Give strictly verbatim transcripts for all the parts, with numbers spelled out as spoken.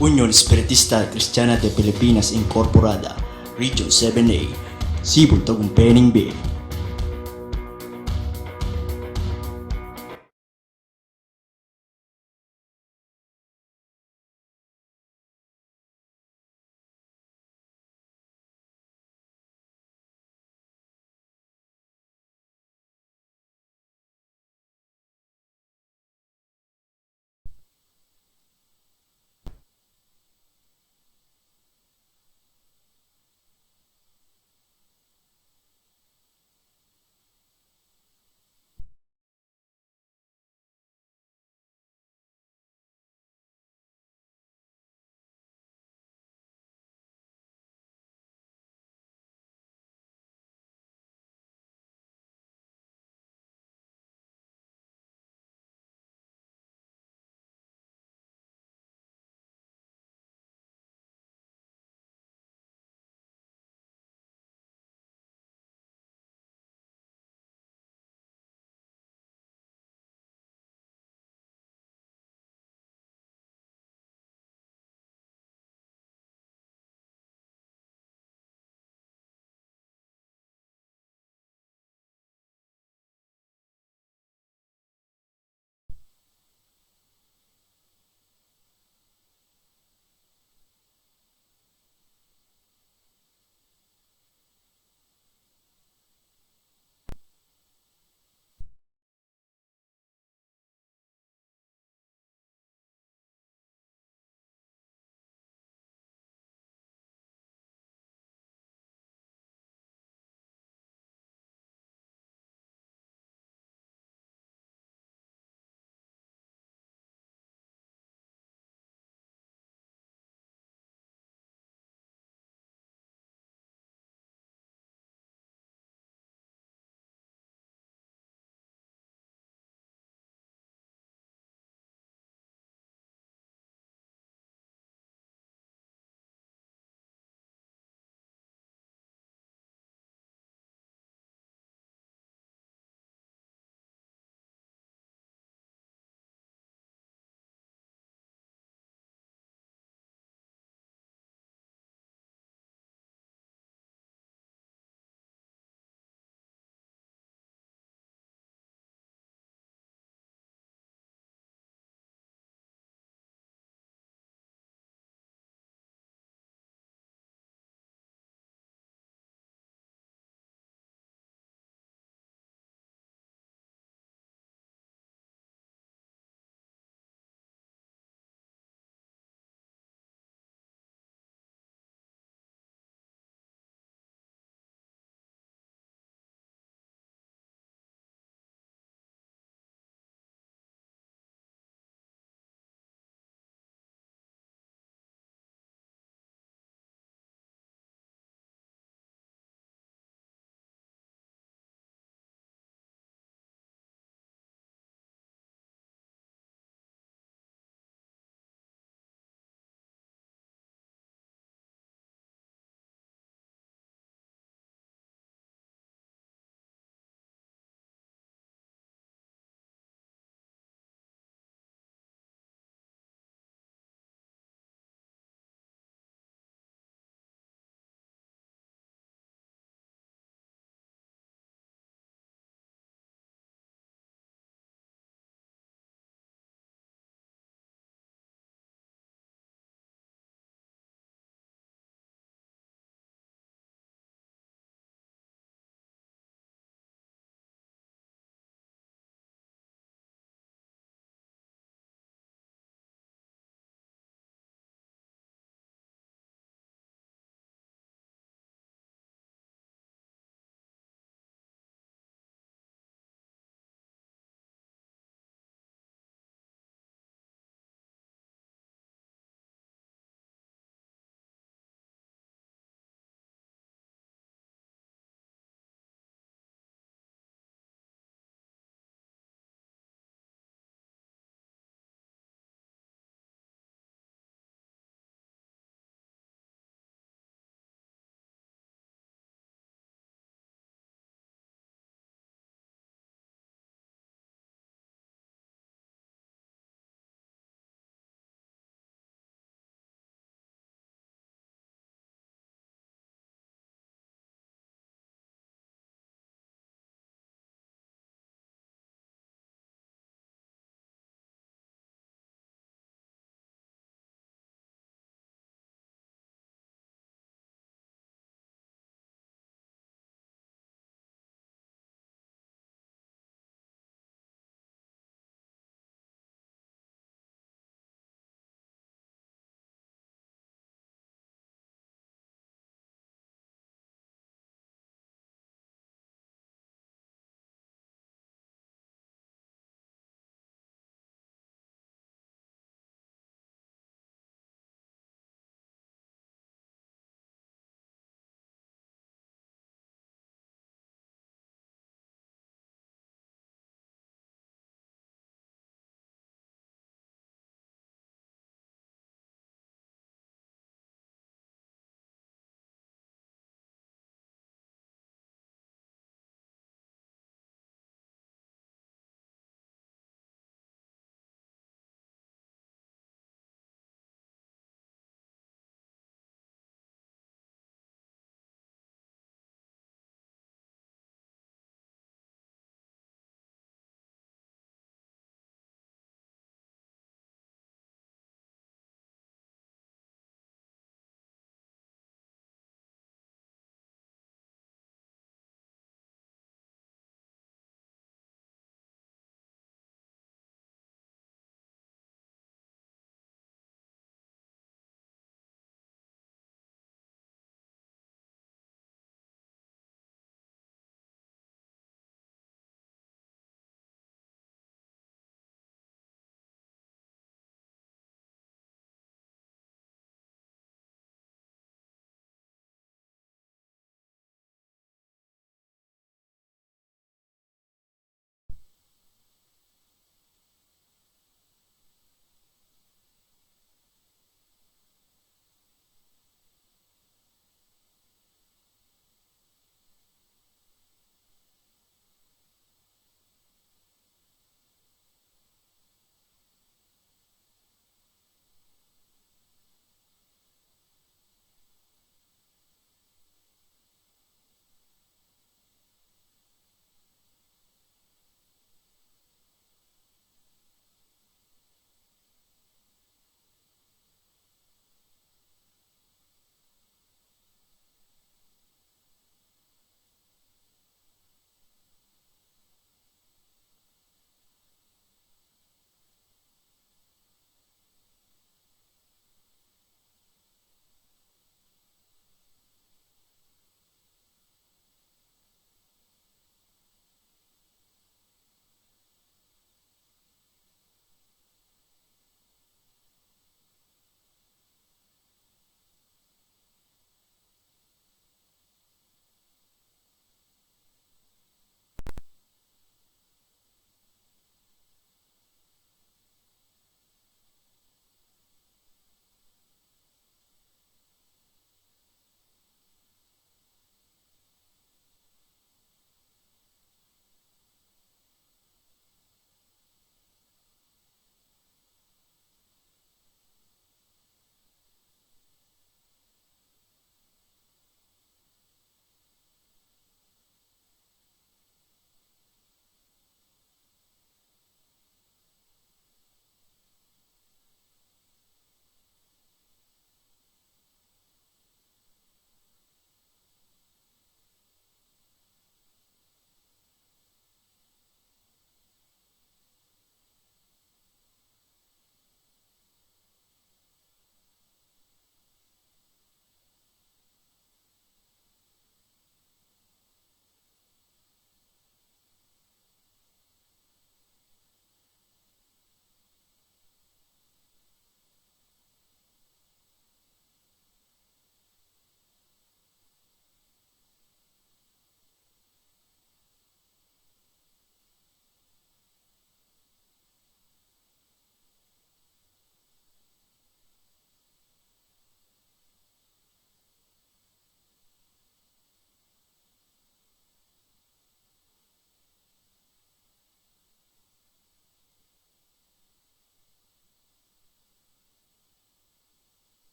Union Espiritista Cristiana de Pilipinas Incorporada, Region seven A, Cebu, Tagumpay, Ningbe.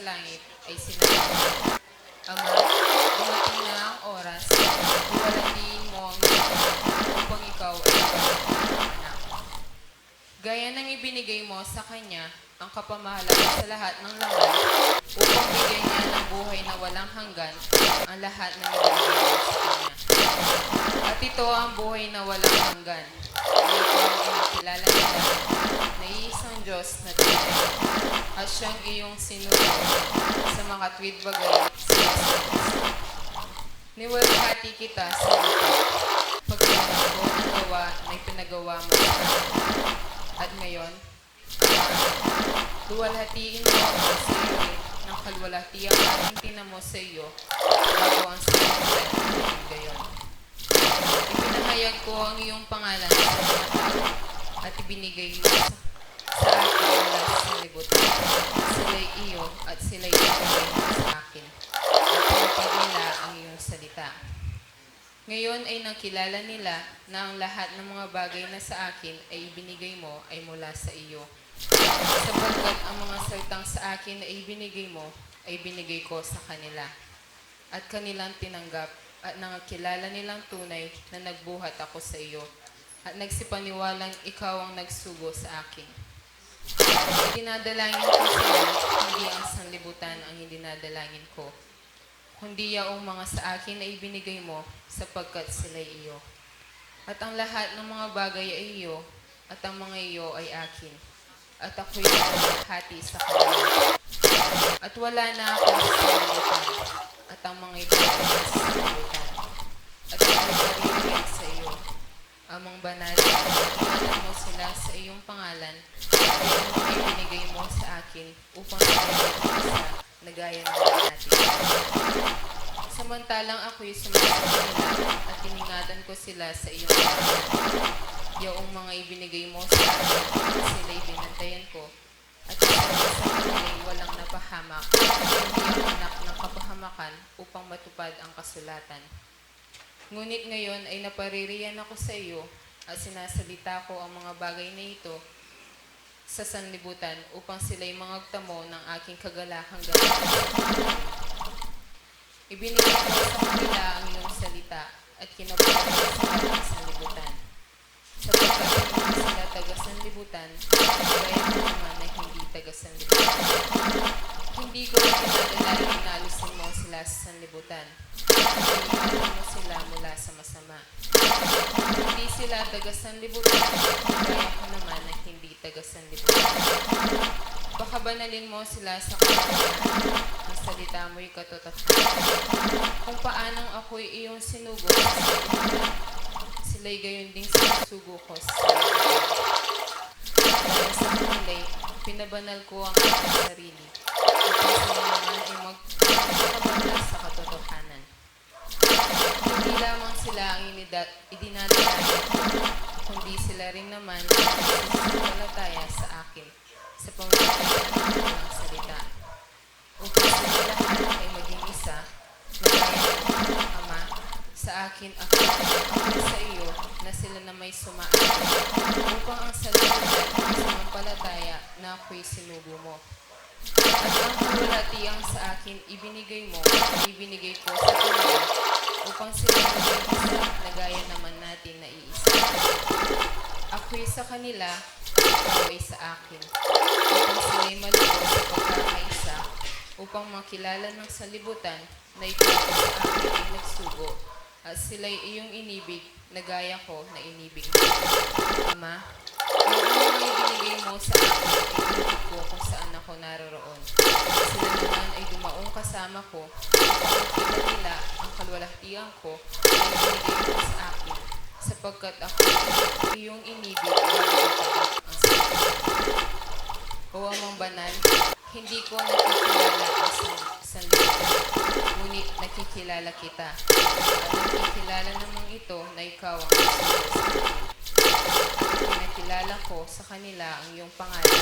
langit ay sinabi, "Ama, dumating na ang oras, luwalhatiin mo ang iyong anak, upang ikaw ay luwalhati ng anak." Gaya ng ibinigay mo sa kanya ang kapamahalan sa lahat ng laman, upang bigyan niya ng buhay na walang hanggan ang lahat ng ibinigay mo sa kanya. At ito ang buhay na walang hanggan, na ikaw ay makilala nila na iisang Diyos na tunay, at siyang iyong sinugo sa makatwid bagay, si Yesu Kristo. Niwalhati kita sa lupa, pagkabunal ko ng gawa na ipinagawa mo sa akin. At ngayon, Ama, luwalhatiin mo ako sa iyo rin, nang kaluwalhatian ka ng ina mo sa iyo, bago ang sanlibutan ay naging gayon. Ipinahayag ko ang iyong pangalan sa mga tao, at ibinigay mo sa, sa akin mula sa sanlibutan. Sila'y iyo, at sila'y ibinigay mo sa akin, at tinupad nila ang iyong salita. Ngayon ay nakilala nila na ang lahat ng mga bagay na sa akin ay ibinigay mo ay mula sa iyo. Sapagkat ang mga salitang sa akin ay ibinigay mo, ay ibinigay ko sa kanila, at kanilang tinanggap, at nakilala nilang tunay na nagbuhat ako sa iyo, at nagsipaniwalang ikaw ang nagsugo sa akin. Idinadalangin ko sila, hindi ang sanlibutan ang idinadalangin ko, kundi yaong mga sa akin ay ibinigay mo, sapagkat sila'y iyo. At ang lahat ng mga bagay ay iyo, at ang mga iyo ay akin, at ako'y luwalhati sa kanila. At wala na ako sa sanlibutan, at ang mga ito ay nasa sanlibutan, at ako'y paririgyan sa iyo. Amang banal, ingatan mo sila sa iyong pangalan, yaong mga ibinigay mo sa akin, upang sila'y maging isa, na gaya ng natin. Samantalang ako'y sumasa kanila, at iningatan ko sila sa iyong pangalan, yaong mga ibinigay mo sa akin, at sila'y binantayan ko, at isa rin sa kanila'y walang napahamak, kundi ang anak ng kapahamakan, upang matupad ang kasulatan. Ngunit ngayon ay napaririyan ako sa iyo, at sinasalita ko ang mga bagay na ito sa sanlibutan, upang sila'y mangagtamo ng aking kagalakang ganap. Ibinigay ko sa kanila ang iyong salita, at kinabukasan sila ng sanlibutan. Sapagkat hindi sila taga-sanlibutan, gaya ko naman na hindi taga-sanlibutan. Hindi ko na dinadalangin na alisin mo sila sa sanlibutan, kundi ingatan mo sila mula sa masama. Hindi sila taga-sanlibutan, gaya ko naman na hindi taga-sanlibutan. Pakabanalin mo sila sa katotohanan. Ang salita mo'y katotohanan. Kung paanong ako'y iyong sinugo sa sanlibutan, sila'y gayon ding sinusugo ko sa sanlibutan. Dahil sa kanila'y pinabanal ko ang aking sarili, upang sila naman ay magkabanal sa katotohanan. Hindi lamang sila ang inida-, idinadalangin ko, kundi sila rin naman ang nagsisampalataya sa akin sa pamamagitan ng kanilang salita, upang silang lahat ay maging isa, na gaya mo, Ama, sa akin, ako, ako sa iyo, na sila namang sumasa akin, upang ang sanlibutan ay sumampalataya na ako'y sinugo mo. At ang kaluwalhatian sa akin ibinigay mo, ibinigay ko sa kanila, upang sila maging isa, na gaya naman nating naiisa. Ako'y sa kanila, ikaw ay sa akin, upang sila'y malugod sa pagkakaisa, upang makilala ng sanlibutan na ikaw ang sa akin ay nagsugo, at sila'y iyong inibig, na gaya ko na inibig mo. Ama, yaong mga ibinigay mo sa akin ay inibig ko kung saan ako naroroon. Sila naman ay dumaong kasama ko, upang makita nila ang kaluwalhatian ko na ibinigay mo sa akin, sapagkat ako iyong inibig bago matagad ang sanlibutan. O Amang Banal, hindi ko nakikilala ang san-, sanlibutan, ngunit nakikilala kita, at nakikilala namang ito na ikaw ang nagsugo sa akin. At ipinakilala ko sa kanila ang iyong pangalan.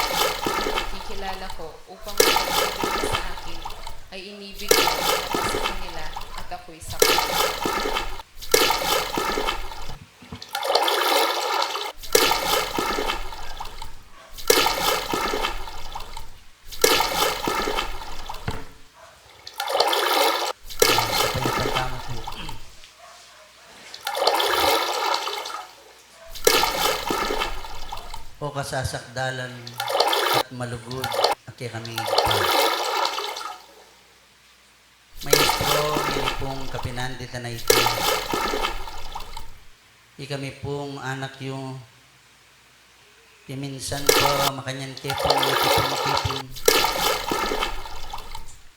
Nakikilala ko upang ang pag-ibig mo sa akin ay inibig mo na sa kanila, at ako'y sa kanila. kasasakdalan at malugud a kekami Ibpa. Maestro, ngeni pung kapinanditan a iti, ikami pung anak yu, piminsan pa makanyan ke pung itipun-tipun,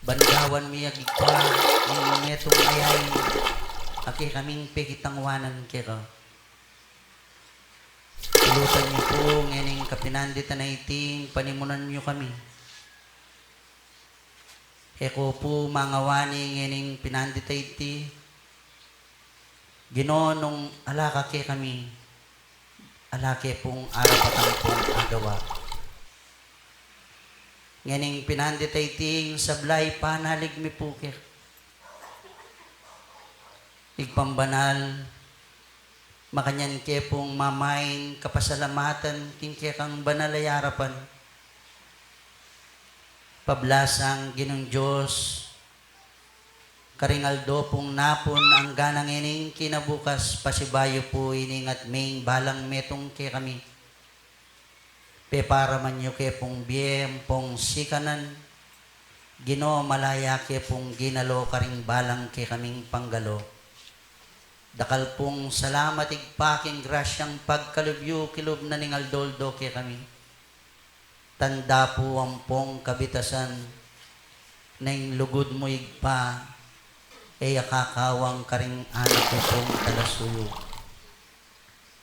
ban gawan mi agpa ing metung a yain a kekaming pekitangwanan keka. Tulutan yu pu ngening kapinanditan a iti ing panimunan yu kami. E ko pu mangawani ngening pinandit a iti, Ginu, nung ala ka kekami, ala ke pung arapat ampong agawa. Ngening pinandit a iti ing sabla a panalig mi pu keka. Ibpang banal, makanyan ke pung mamain kapasalamatan king kekang banal a arapan. Pablasang Ginung Dios, karing aldo pung napun angga na ngening kinabukas, pasibayu pu ining at ming balang metung kekami. Peparaman yu ke pung bie ampong sikanan. Ginu, malaya ke pung ginalo karing balang kekaming panggalo. Dakal pung salamat Ibpa king grasyang pagkalub yu kilub na ning aldo-aldo kekami. Tanda pu ampong kabitasan na ing lugud mu Ibpa, e ya kakawang karing anak yu pung talasuyu.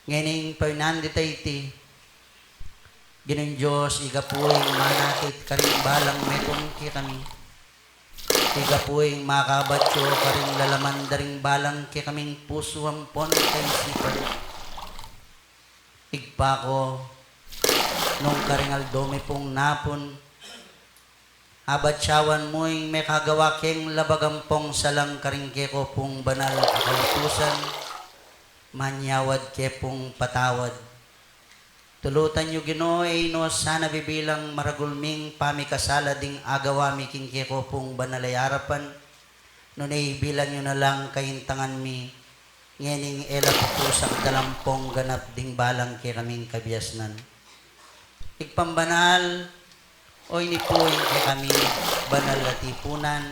Ngening pinandit a iti, Ginung Dios, ika pu ing manakit karing balang metung kekami. Ika pu ing makabatyu karing lalaman da ring balang kekaming pusu ampon kaisipan. Ibpa ko, nung karing aldo mi pung napun, abatyawan mu ing mekagawa keng labag ampong salang karing keko pung banal a kautusan, manyawad ke pung patawad. Tulutan yu Ginu, e yu no sana bibilang maragul ming pamikasala ding agawa mi king keko pung banal a arapan, nune ibilang yu na lang kaintangan mi, ngening e la pu pusakdal ampong ganap ding balang kekaming kabiasnan. Ibpang banal, o ini pu ing kekami banal a tipunan,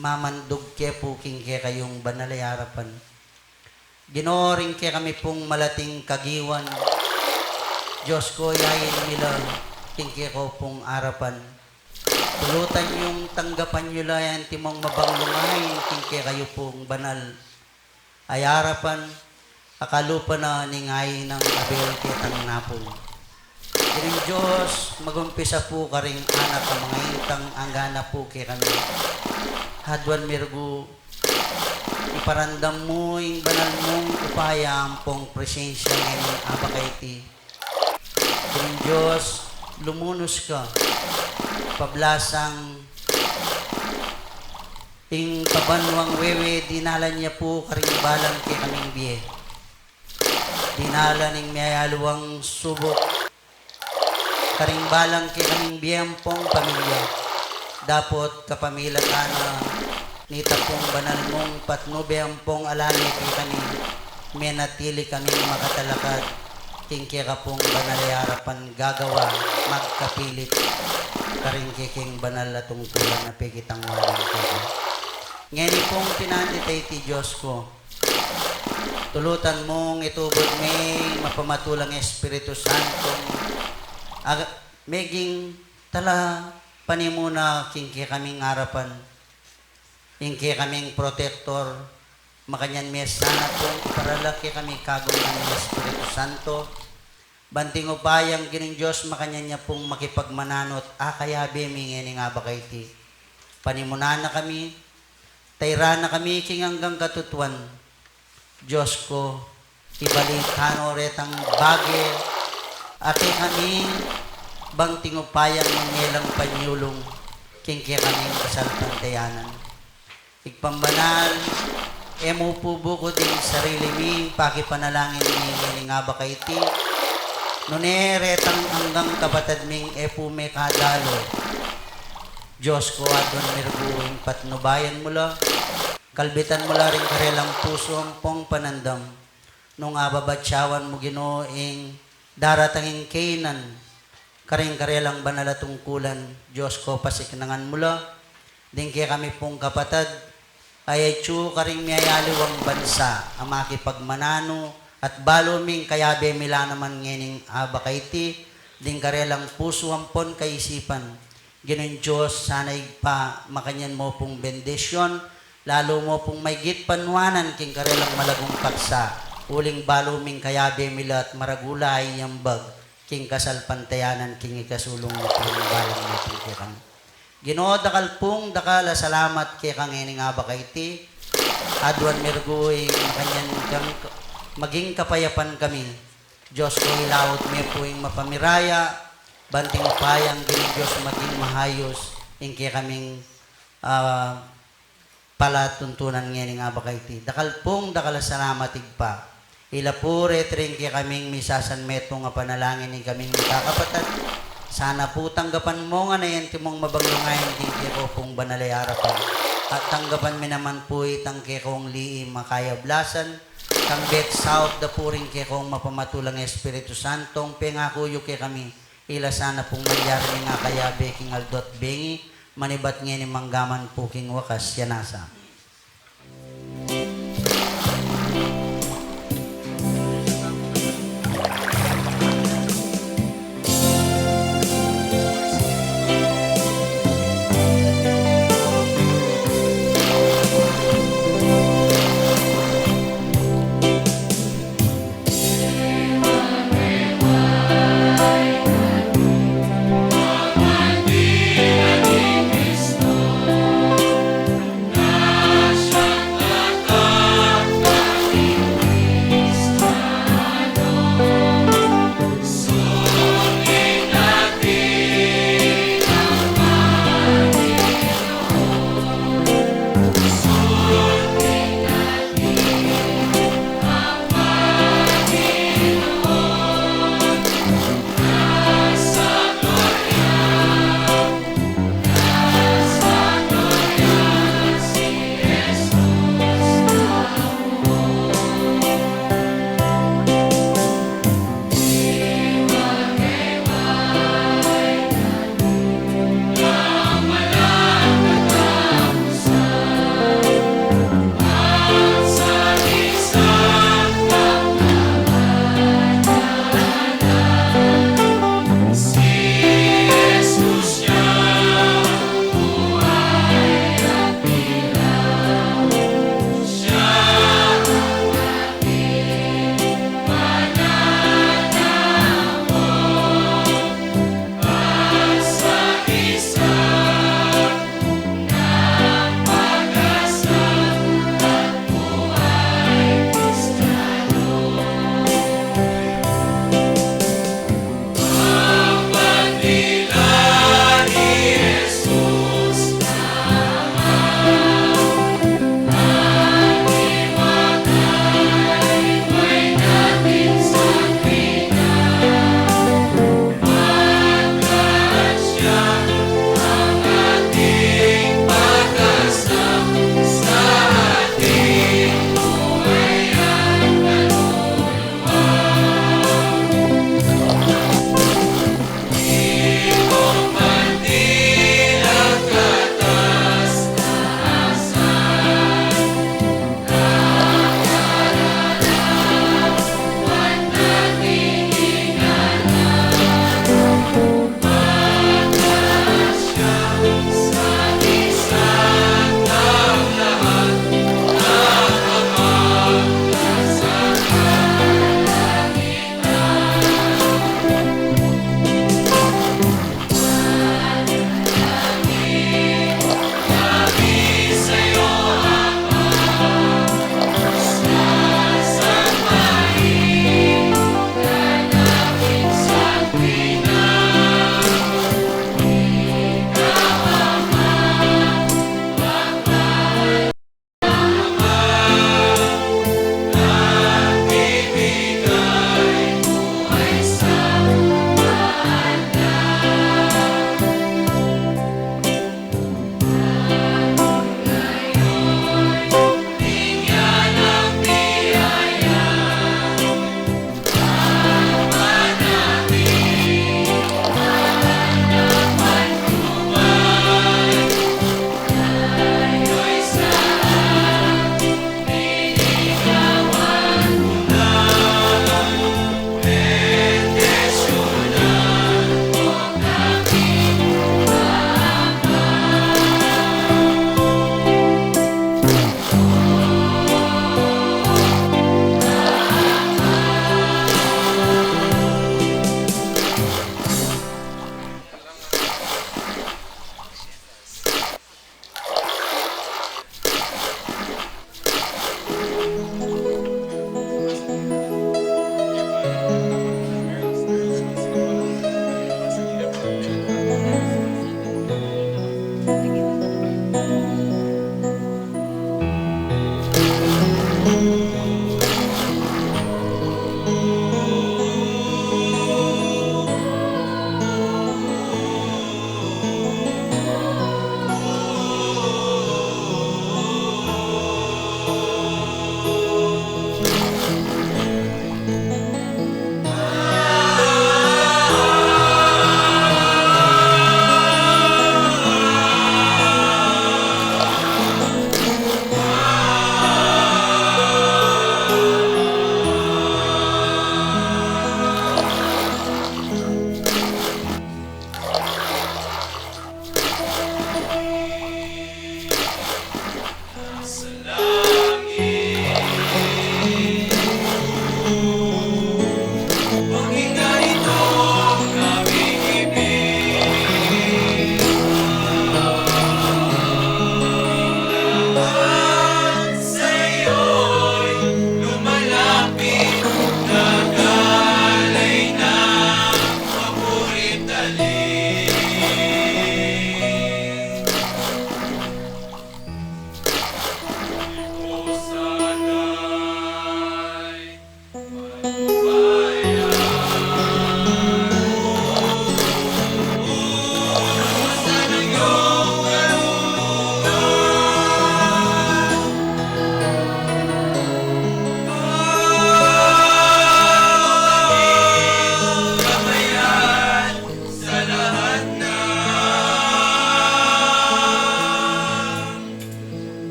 mamandug ke pu king kekayung banal a arapan. Ginu, ring kekami pung malating kagiwan, Dios ko, yain mi la king keko pung arapan. Tulutan yung tanggapan yu la yang timong mabang lumain king kekayu pung banal a arapan, a kalupa na ning ain nang Abel ketang napun. Ginung Dios, magumpisa pu karing anak a mangaintang angga na pu kekami. Aduan mi rugu, iparandam mu ing banal mung upaya ampong presensya ngening abak a iti. Ginung Dios, lumunus ka, pablasang ing pabanuang wewe dinalan ya pu karing balang kekaming bie. Dinalan ing miyayaluang subuk karing balang kekaming bie ampong pamilya. Dapot kapamilatan na nita pung banal mung patnube ampong alale kekami, menatili kaming makatalakad king keka pung banal a arapan gagawa magkapilit karing kekeng banal a tungkulan a pekitangwanan keka. Ngeni pung pinandit a iti, Dios ko, tulutan mung itubud me ing mapamatulang Espiritu Santo, ag-, meging tala panimuna king kekaming arapan, ing kekaming protektor, makanyan me sana pung iparala kekami kagunan ning Espiritu Santo, ban ing upayang Ginung Dios makanyan ya pung makipagmananut a kayabe mi ngening abak a iti. Panimunan na kami, tairan na kami king anggang katutuan. Dios ko, ibalita no retang bage a kekami, ban ing upayang mangelang panyulung king kekaming kasalpantayanan. Ibpang banal, e mu pu bukud ing sarili mi, pakipanalangin mi ngening abak a iti, nune retang anggang kapatad ming e pu mekadalu. Dios ko, aduan mi rugu ing patnubayan mu la, kalbitan mu la ring karelang pusu ampong panandam, nung ababatyawan mu Ginu ing Daratang ing kainan, karing karelang banal a tungkulan, Dios ko, pasiknangan mu la ding kekami pung kapatad a atyu karing miyayaliwang bansa a makipagmananu, at balu ming kayabe mi la naman ngening abak a iti, ding karelang pusu ampon kaisipan. Ginung Dios, sana Ibpa, makanyan mu pung bendisyon, lalu mu pung maigit panuanan king karelang malagung paksa, uling balu ming kayabe mi la at maragul a iyambag king kasalpantayanan king ikasulung na pung balang nating kekami. Ginu, dakal pung dakal a salamat keka ngening abak a iti, aduan mi rugu ing makanyan kang maging kapayapan kami. Dios ko, ilaut mi pu ing mapamiraya, ban king upayang Ginung Dios maging mahayus ing kekaming, ah, palatuntunan ngening abak a iti. Dakal pung dakal a salamat, Ibpa. Ila pu reti ring kekaming misasan metung a panalangin ing kaming mikakapatad. Sana pu tanggapan mu ngan ing antimong mabanggang ain king keko pung banal a arapan. At tanggapan mi naman pu itang kekong lihim a kayablasan, kambe at saup da pu ring kekong mapamatulang Espiritu Santo, ing pengaku yu kekami, ila sana pung mangyari ning akayabe king aldo at bengi, manibat ngeni manggaman pu king wakas. Ya nasa.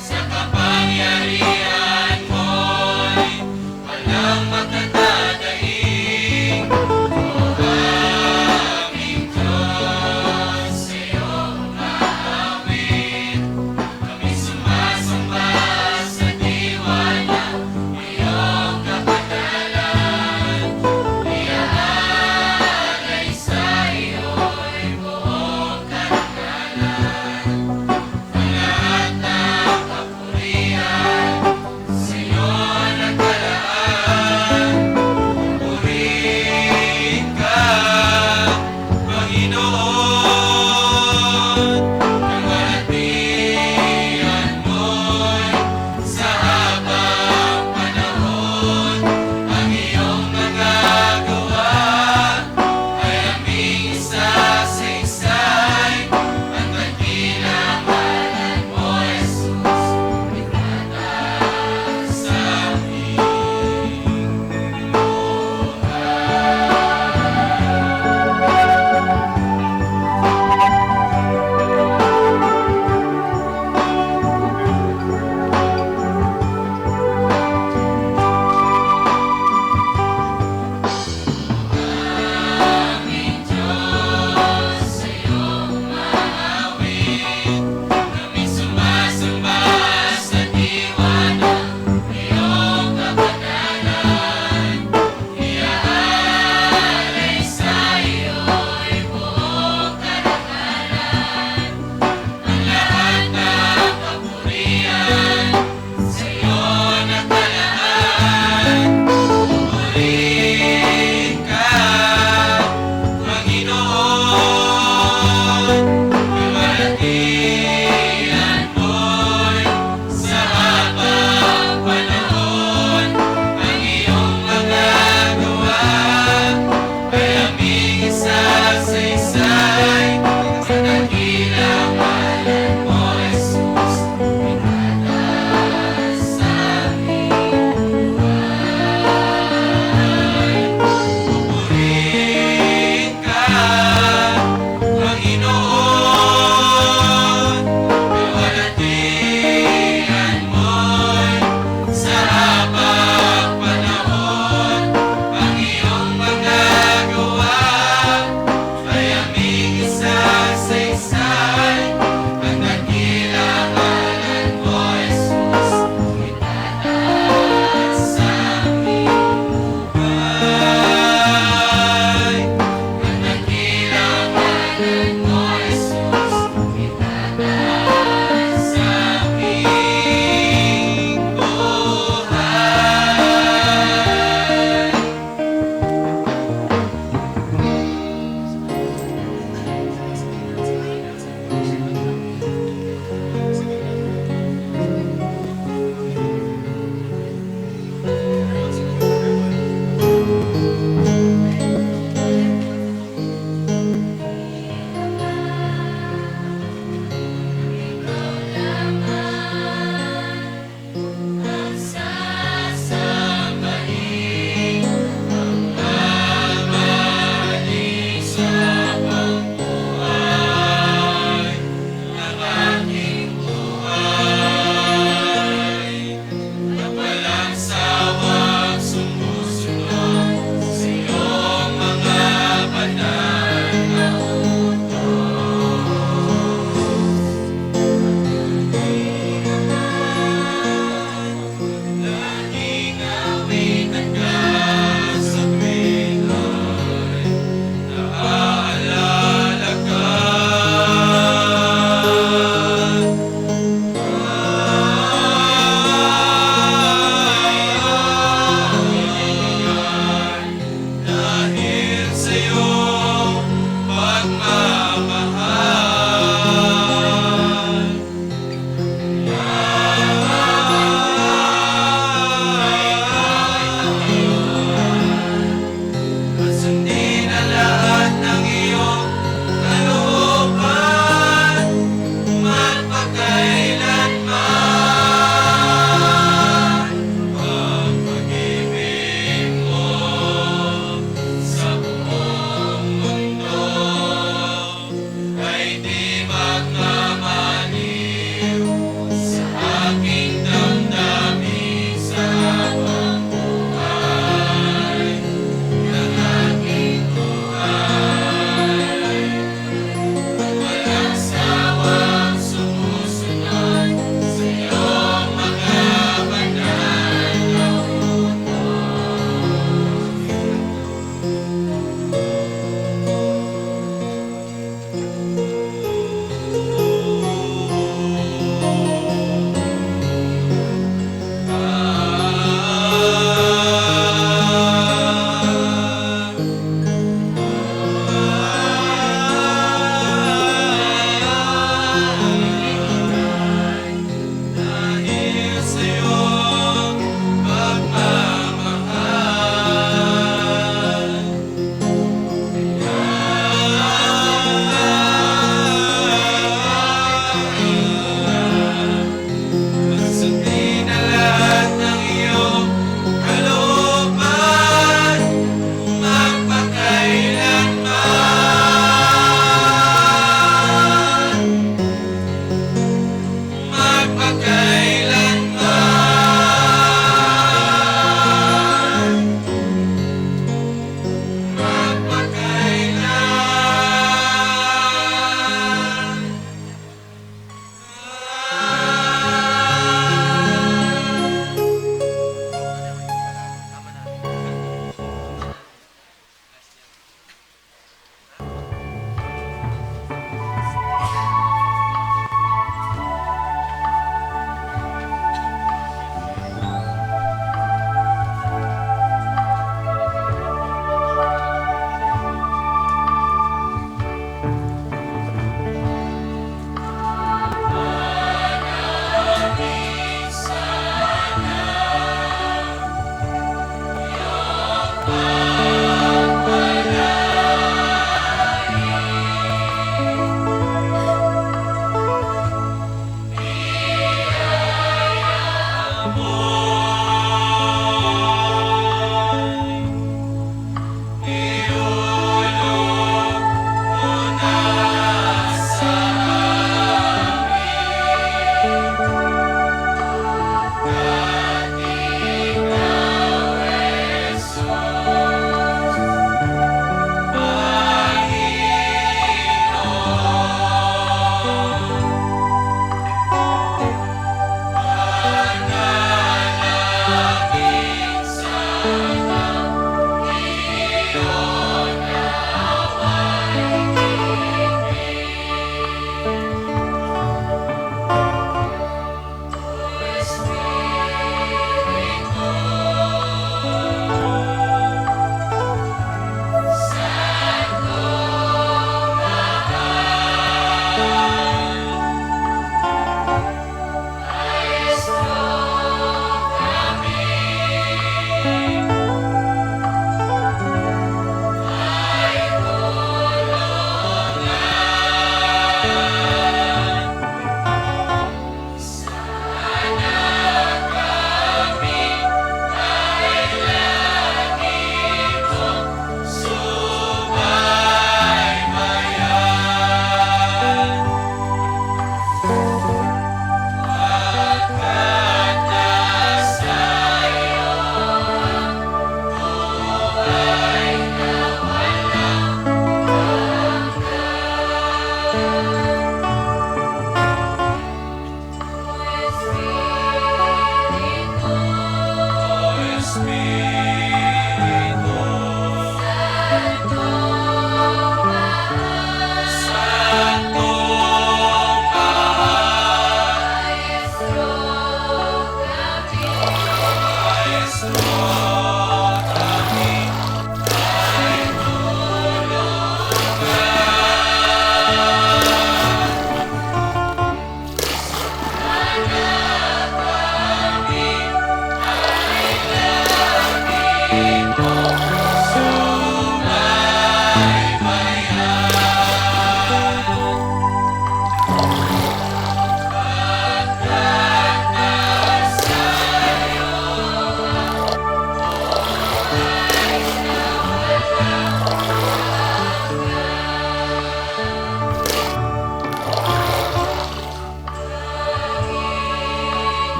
Sa kapangyarihan mo'y walang makakadaig. O aming Diyos, sa'yo umaawit. Kami sumasamba sa diwa ng iyong kapatalan. Iaalay sa iyo'y buong karangalan. Ang lahat ng kapurian sa'yo nakalaan. Purihin ka, Panginoon, ang kalwalhatian mo'y sa habang panahon. Ang iyong mga gawa ay aming isasaysay, ang dakilang ngalan mo, Jesus, ay tatas sa aming buhay. Pagmatian mo'y sa habang panahon ang iyong magagawa, kaya ming isasaysay sa dakilang ngalan mo, Jesus. Pinatag sa aming buhay, pupurihin ka.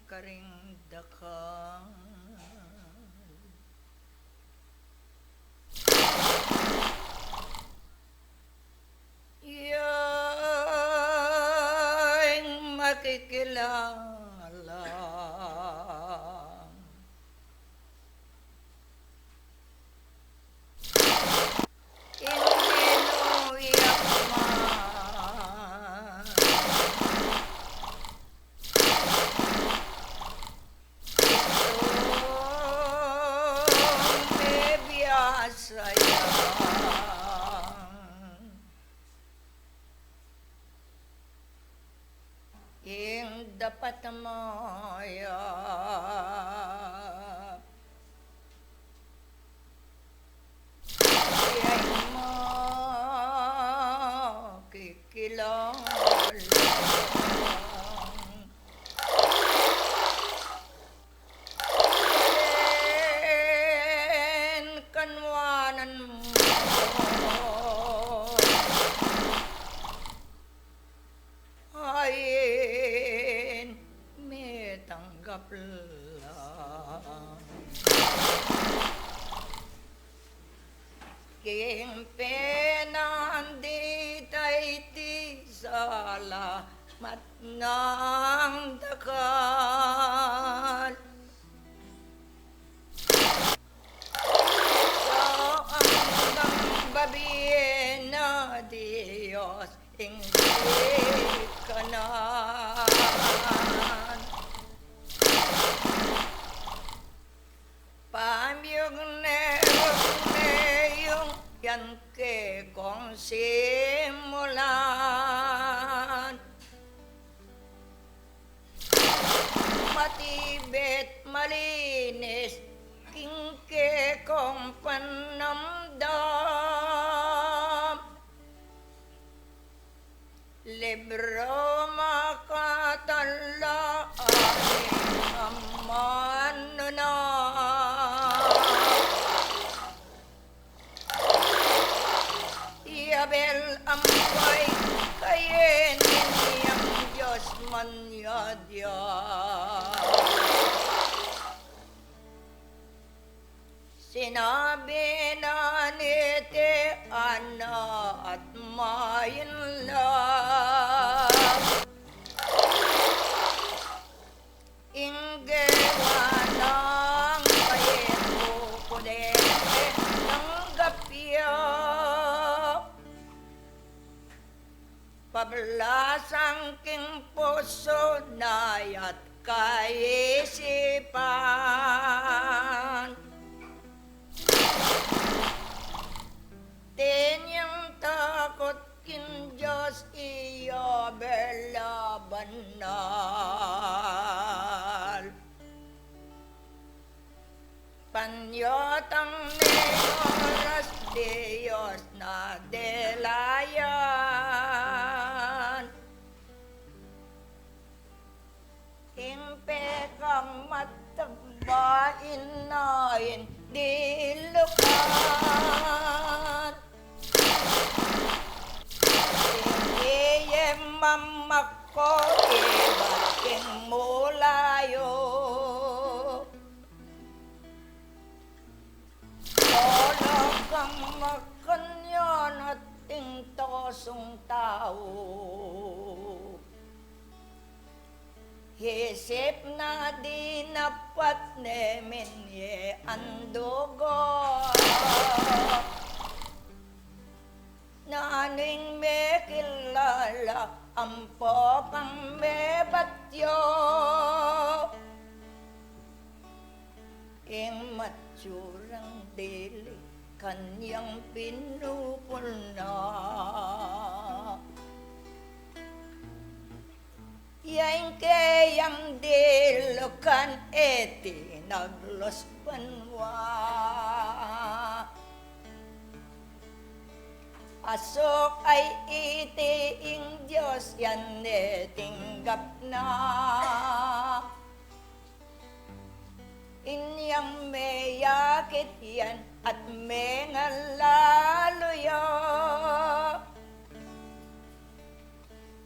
karing dakal. Yang makikilala. Ing ninu ya ka man. Itung mebiasa ya. Ing dapat maya. Iyai makikilala. Ken kanuanan mu. Ain metanggap la. King penandit a iti salamat nang dakal. Sa ambang babie na Dios ing sikanan. Pamiugne-ugne yung yan kekong simulan. Matibe't malinis king kekong panamdam. Libro makatala aning amanu na. Yabel ampay Kayin, inyang Dios manyadyan. Sinabi na niti, Ana at mayin la. Ing gewa nang Kayin, bukuden me tanggap ya. Pablasan king pusu na ya't kaisipan. Tinyang takut king Dios iya bela banal. Panyatang ning oras Dios na delayan. Ing pekang matagbain na ing dilukan. Ing iye mamakko ibat king mulayu. Talagang makanyan at ing tosung tau. Isip na dinapat ne minye ang dugo. Nanu ing mekilala ampo kang mebatyu. Ing matsurang dili kanyang pinupuna. Ya ing keyang dilukan e tinaglos banua. Asuk ay iti ing Dios yan ne tinggap na. Inyang meyakit yan at mengalalu ya.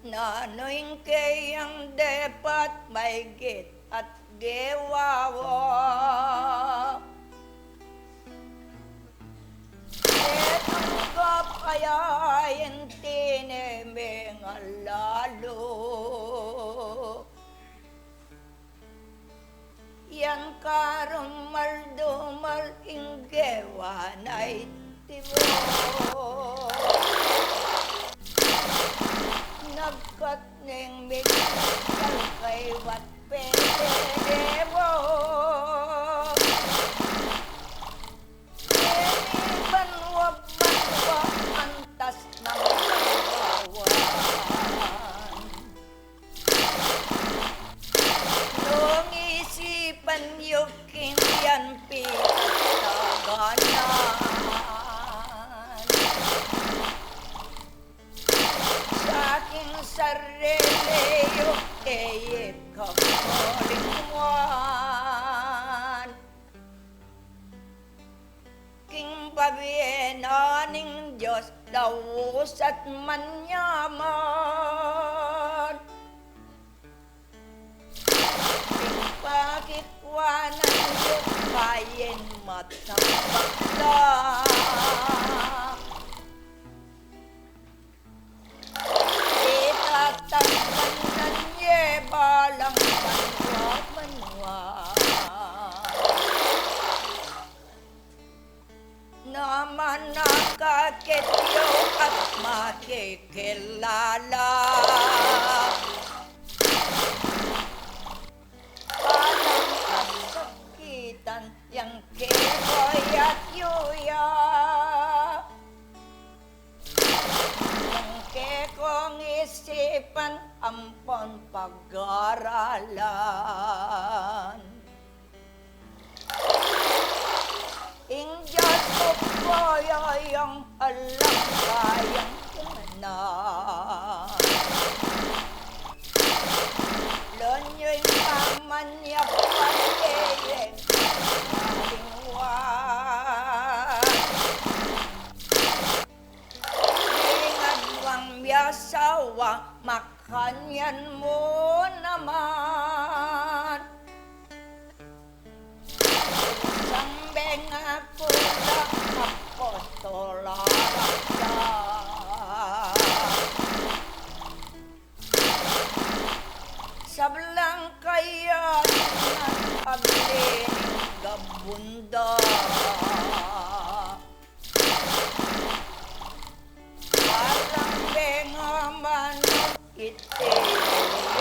Nanu ing keyang depat maygit at gewa wa. Detung gap a ya ing tine meng alalu. Yan karumal-dumal ing gewa na iti bo. Nagkat ning migdagdal kaybat pete de bo. Ini banwa-banwa antas nang banwawan. Nung isipan yu king yan pitataganan, sa king sarili yu e kakalingwan. King pabie na ning Dios, laus at manyaman. King pakikwanan yu, kayin matambak la. Itatangkan na ye balang banwa-banwa. Naman nakakit yu at makikilala. Balang kasakitan yang kekayat yu ya. Nung kekong isipan ampon pag-aralan. Ing Dios ko po ya yang alang kayang kanan. Lon yu ing kamanyapat e ye kalingwan. Ing adwang miyasawa, makanyan mu naman. Usang benga ku la apostol a rakyat. Sablang kaya nang abli ning gabunda. Parang benga manuk iti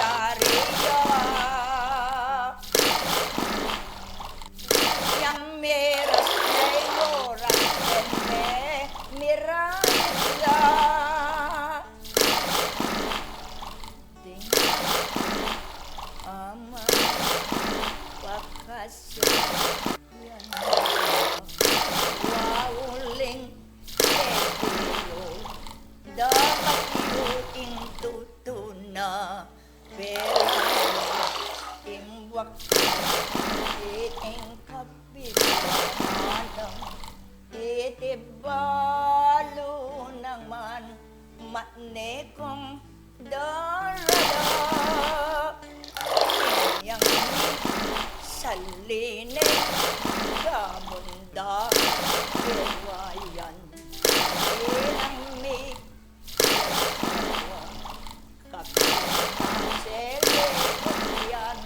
yari ya. Yang miras na iluras ken me mirait la. Ding aman pakasya. Yan wa uling peligru, dapat yu ing tutuna, peligru ing waktu, ing kapilangan, iti balu naman matne kung darala. Inyang mi salining gabunda kewayan, inyang mi yasawa kapit na selekot yan.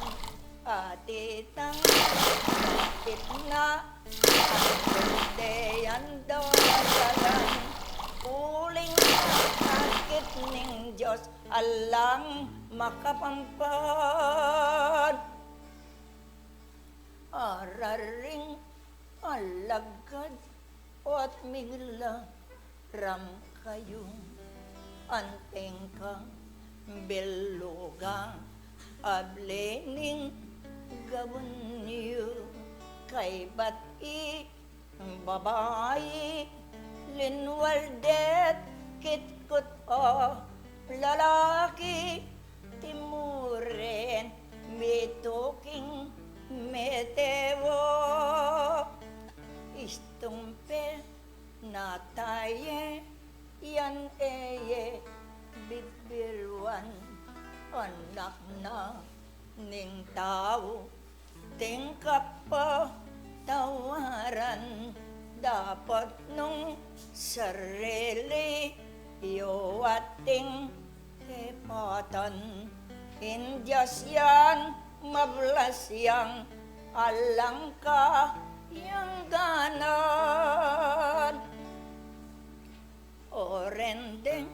At itang kapit na andun de yan daralan, uling akakit ning Dios alang makapampad. Araring alagad, o at migla ram kayu, anting kang belugang abli ning gabun yu, kaybat i babai linwal det kitkut o lalaki timuren mituking metewo. Istung pe nataye yan eye bibirwan, anak na ning tau Ating kapatawaran, dapat nung sarili yu ating tepatan. Ing Dios yang mablas yang alang kayangganan. O reng deng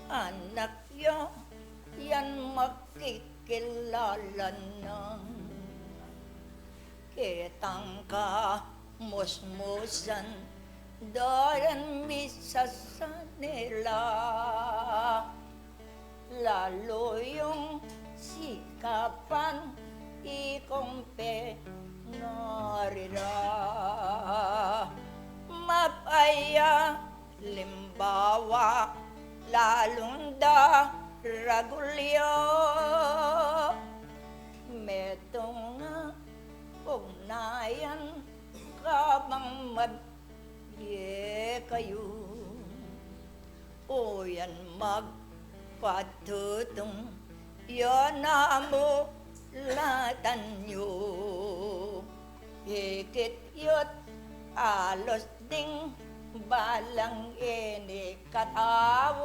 anak ya, yan makikilala na. Ketang kamusmusan, daran mi sa sanila. Lalu yung sikapan, ikong pengarira. Mapaya limbawa, lalung daragul ya. Metung a ugnayan, kabang mabye kayu. Uyan magpatutung, yan a mulatan yu. Ikit yut alus ding balang ini katau.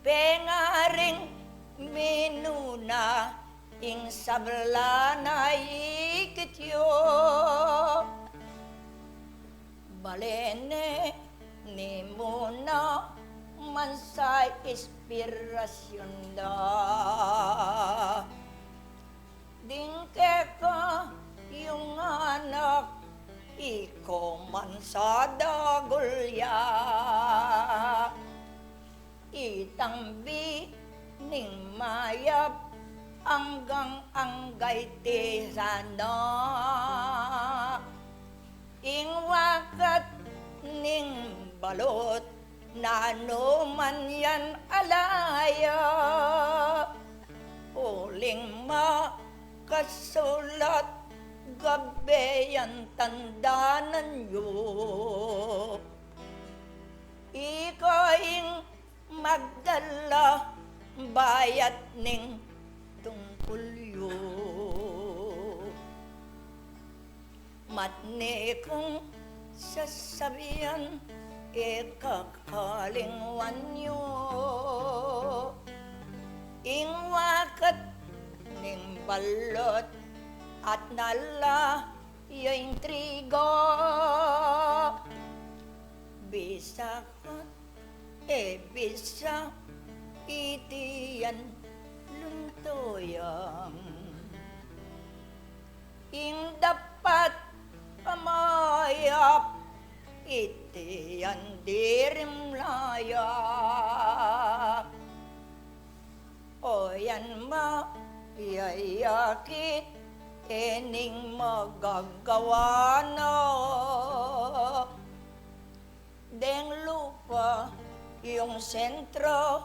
Pengaring minuna ing sabla na ikit yu. Bale ne ni muna man sa inspirasyun da. Ding kekayung anak, iko man sa dagul ya. Itang bining mayap anggang angga iti sana. Ing wakat ning balut, nanu man yan ala ya. Uling makasulat, gabe yan tandanan yu. Ika ing magdala, bayat ning tungkul yu. Matni kung sasabian, ika kalingwan yu. Ing wakat ning balut, at nala ya ing trigo. Bisa ka, e bisa, iti yan luntuyan. Ing dapat a mayap, iti yan dirimlaya. O yan ma, yayakit, e ning magagawa na. Deng lupa yung sentro,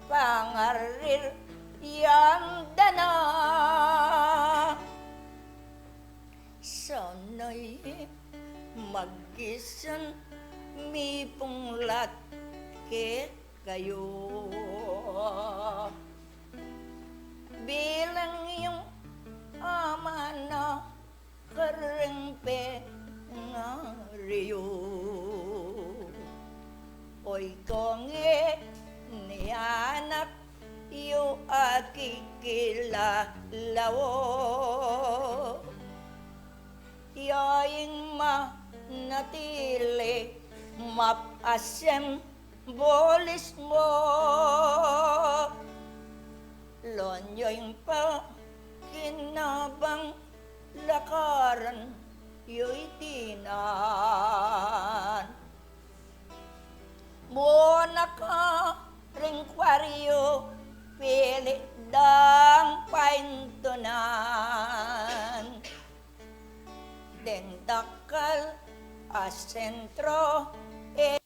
pangarir yan dana. Sana'y magisan mipunglat kekayu. Bilang yung ama na kareng pengari yu. Oy kong e ni anak yu akikilala wo. Ya ing manatili mapasem bolis mo. Lonyo ing pakinabang lakaran yu itinan. Muna ka ring kwaryu, pili dang paintunan. Deng dakal a sentro, e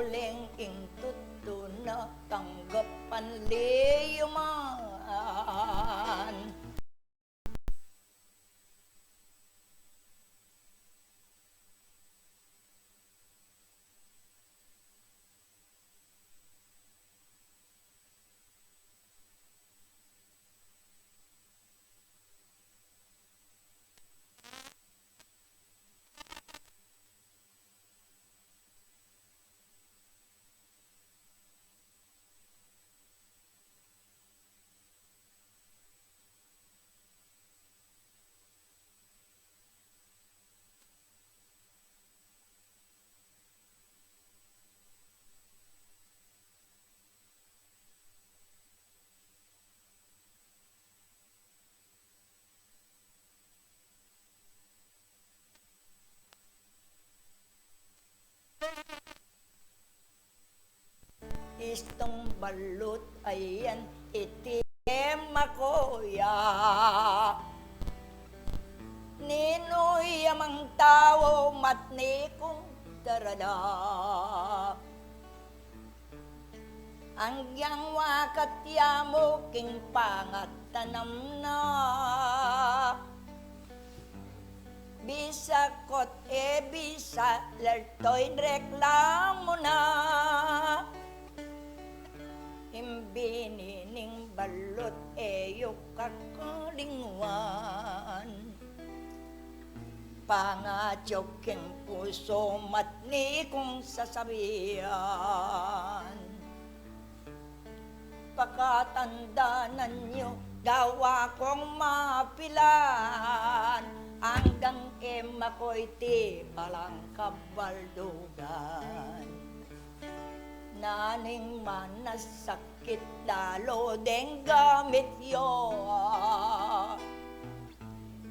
Ing tutu na tanggapan liyu man. Istung balut ayan iti tema ku ya. Ninu ya mang tau matni kung darala. Agyang wakat ya mu king pangatanam na. Bisa ko't e bisa, laltoy reklamu na. Ing bini ning balut e yu kakalingwan. Pangatyu king pusu matni kung sasabian. Pakatandanan yu, gawa kung mapilan, anggang e makoy ti alang kabaldugan. Naning manasakit lalu deng gamit yu.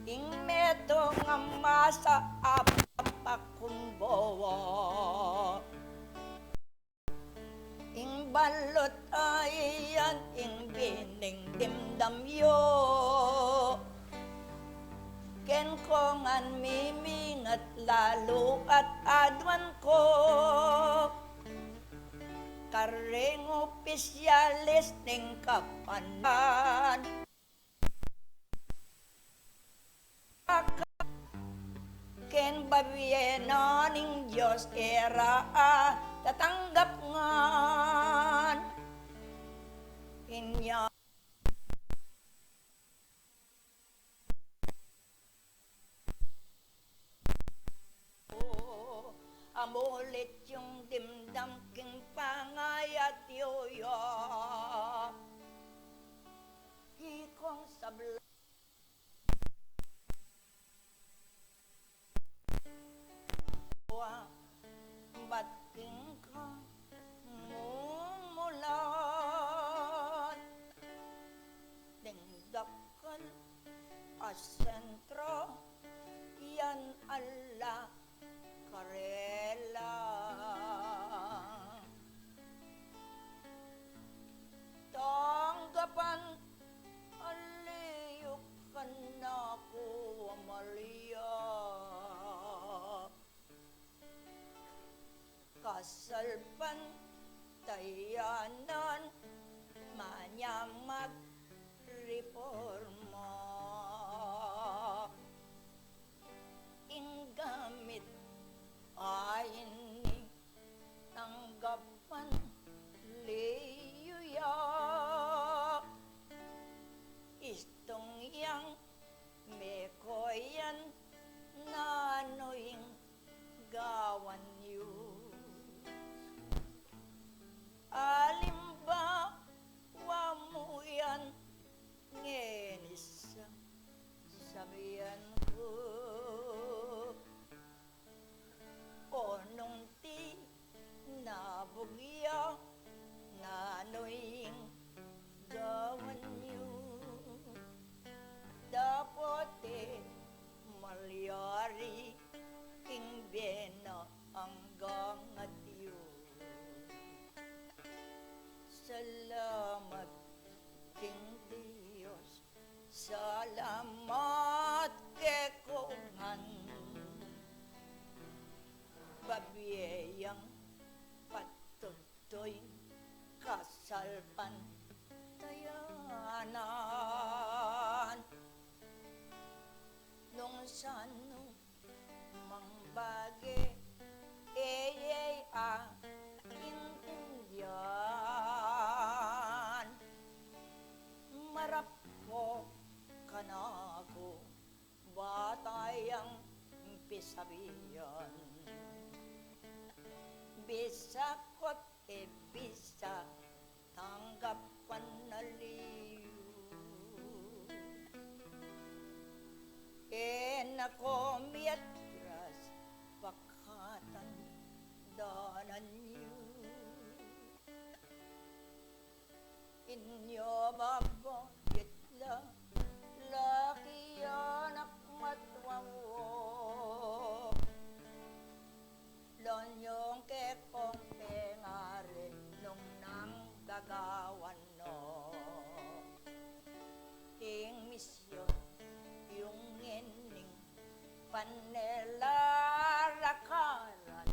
Ing metung a masa apapakumbawa. Ing balut ayan ing bining dimdam yu. Ken ku ngan mimingat lalu at aduan ku. Kareng opisyalis ning kapanan. Ken babie na ning Dios e ra tatanggap ngan. Inya amulit yung dimdam king pangayat yu ya. Ikong sabla Bat king kamumulan ding dakal a sentro, yan ala karela. Tanggapan ali yu kanaku, Amalia. Kasalpantayanan, manyamag reforma. Ing gamit a ini tanggapan liyu ya. Istung yang mekoyan nanu ing gawan yu. Alimbawa mu yan, ngenis sabian ku. O nung tinabug ya, nanu ing gawan yu? Dapot e malyari ing bie na anggang atiu. Salamat king Dios, salamat kekong Ginu. Babie yang pat Inyo babang itla, laki anak matwawo. Lon yung kekong pengari nung nang gagawan no. Ing misyon, yung ngening panelarakaran,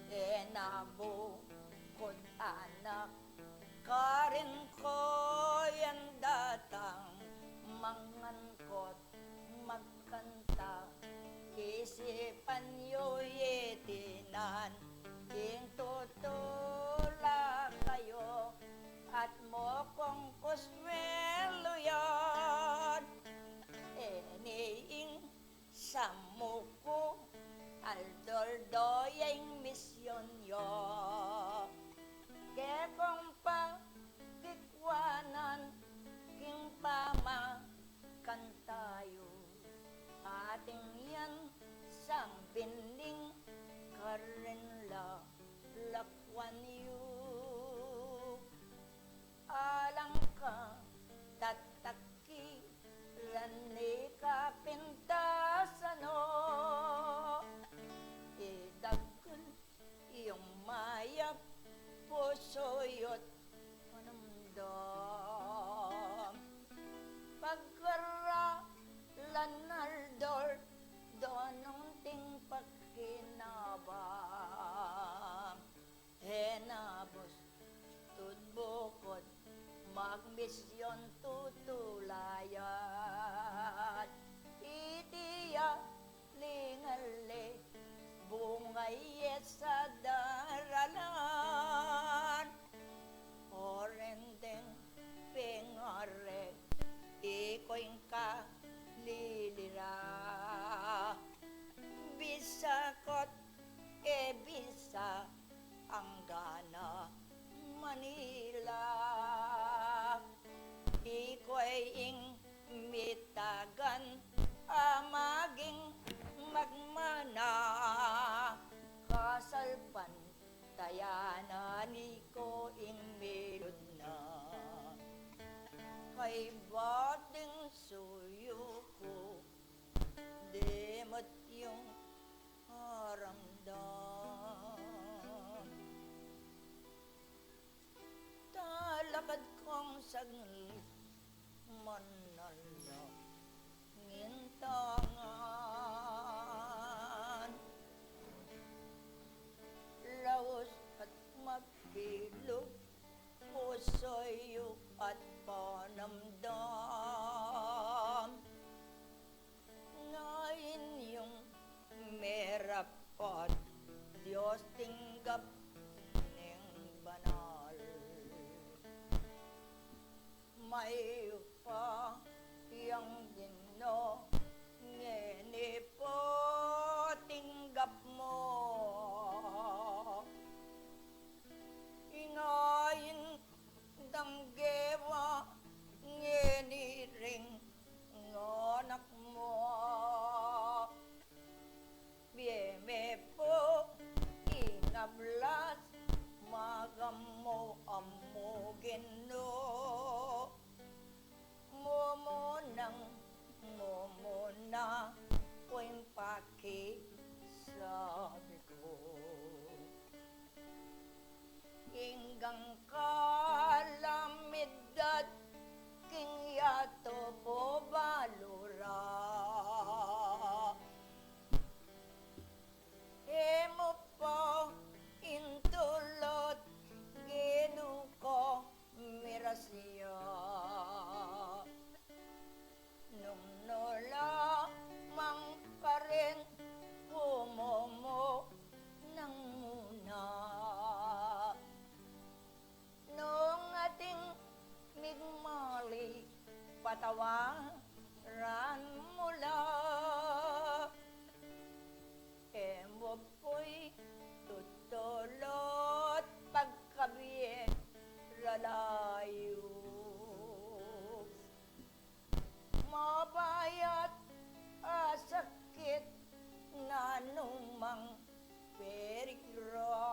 e na bukod anak, karin ko yan datang, mangankot, magkanta, isipan yu itinan, ing tutula kayu, at mo kong kuswelu yan. E ni ing samuku, aldol do ya ing misyon yu. Kekong pakikwanan, king pamakan tayu, atin yang sambing karin la lakwan yu. Alang ka tataki, lani kapintasan no. Idagul yung mayap pusu yu't panamdam. Pagkaralan aldol, donung ting pakinabang. Henabus tud bukod magmisyon tutulayan. Iti ya lingali bungay ya sa daralan. Orendeng pengare iko ing kalilira. Bisa ko't e bisa anggana Manila. Iko ing mitagan a maging magmana, kasalpantayanan iko ing milud na. Kaybat ding suyu ku, demut yung aramdam. Talakad kong saglit, manalangin tangan. Laus at mabilug, pusu yu at panamdam. Ngayon yung merapat, Dios tinggap ning banal. Mayupa yang Ginu, ngeni pu tinggap mu. Ingayin dang gewa ngeni ring anak mu. Bie me pu ing ablas, magam mu amu Ginu. Mumunang mumuna ku ing pakisabi ku. Inggang kalamidad king yatu pu balu ra, e mu pa intulud, Ginu ku, mirasya. Nung nu lamang karin, pumumu nang muna. Nung atin migmali, patawaran mu la. E mu pu'y tutulud pagkabie lalayus. Mabayat a sakit, nanumang perigro.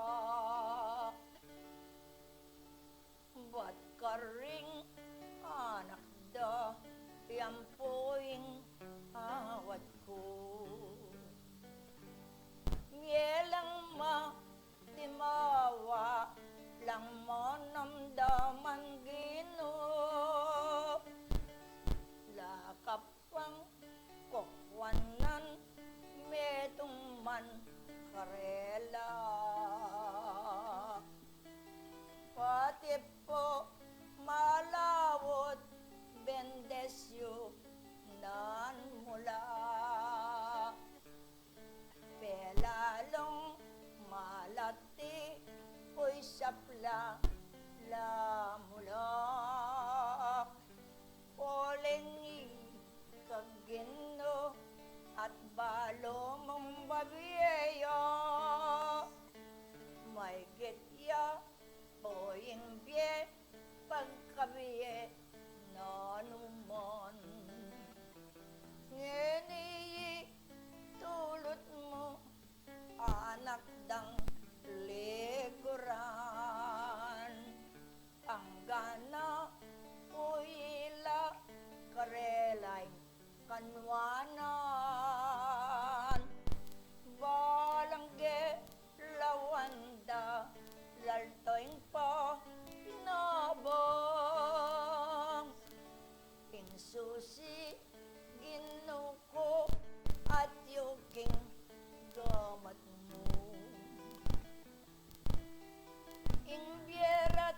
Ati pu'y sapla la mu la, uling ika Ginu at balu mung babie ya. Maygit ya pu ing bie pagkabie na naman. Ngeni tulut mu anak dang liguran, anggana pu ila karela ing kanwanan. Balang ge lawan da lalto ing pakinabang. Ing susi Ginu ku, atiu king gamat mu. Ing bie at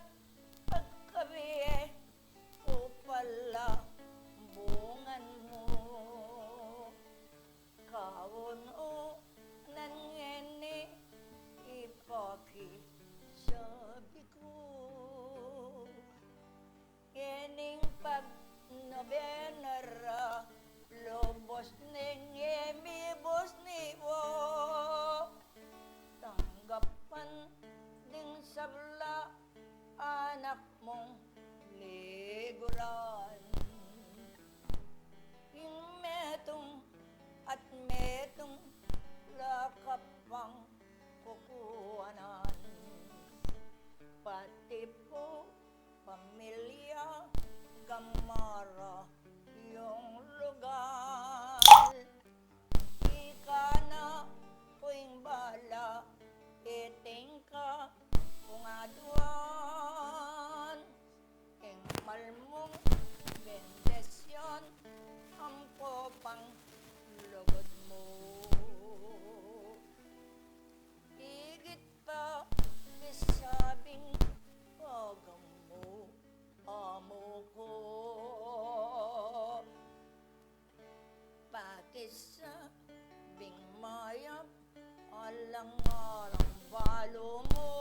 pagkabie ku pala bungan mu. Kaunu nan ngeni ipakisabi ku. Ngening pag nobena ra, lubus ning imibus ni wa. Tanggapan ding sabla anak mung liguran. Ing metung at metung la ka pang kukuanan. Pati pu pamilya, gamara yung lugal. Ika na pu ing bala, iting ka kung aduan. Ing mal mung bendisyun, ampo pang lugud mu. Igit pa, isabing pagamu amu ku. Pakisabing mayap, alang-alang balu mu.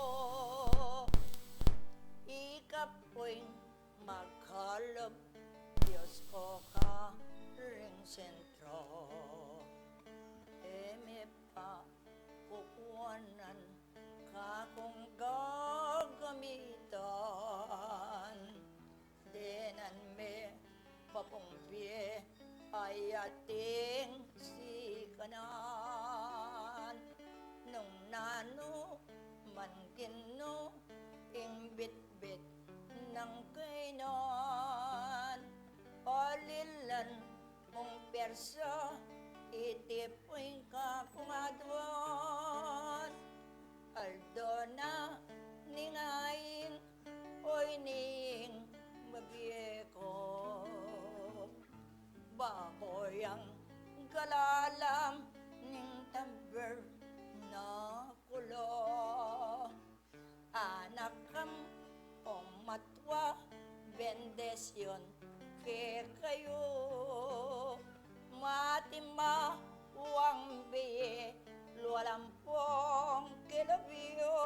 Ika pu ing makalub, Dios ku karing sentro. E me pa kukuanan kakung gagamitan. Denan me pa pung bie a ating sikanan. Nung nanu man Ginu ing bitbit nang kainan, alilan mung persa, iti pu ing kakung aduan. Aldo na ning ain, o ini ing babie ku. Baku yang galalam ning tabernakulu. Anak kam, o matwa, bendisyun kekayu. Mati ma wang bie, lualam pung kilub yu.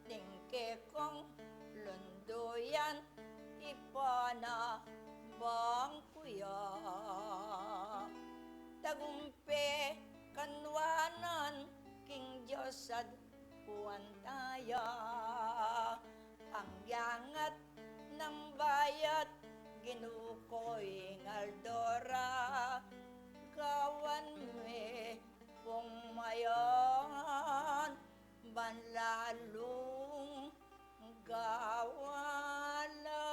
Ning kekong lunduyan, ipanabang ku ya. Tagumpe kanuanan king Dios at puan taya. Anggiangat nang bayat, Ginu ku, ing aldo ra, gawan me pung mayan, ban lalung gawa la.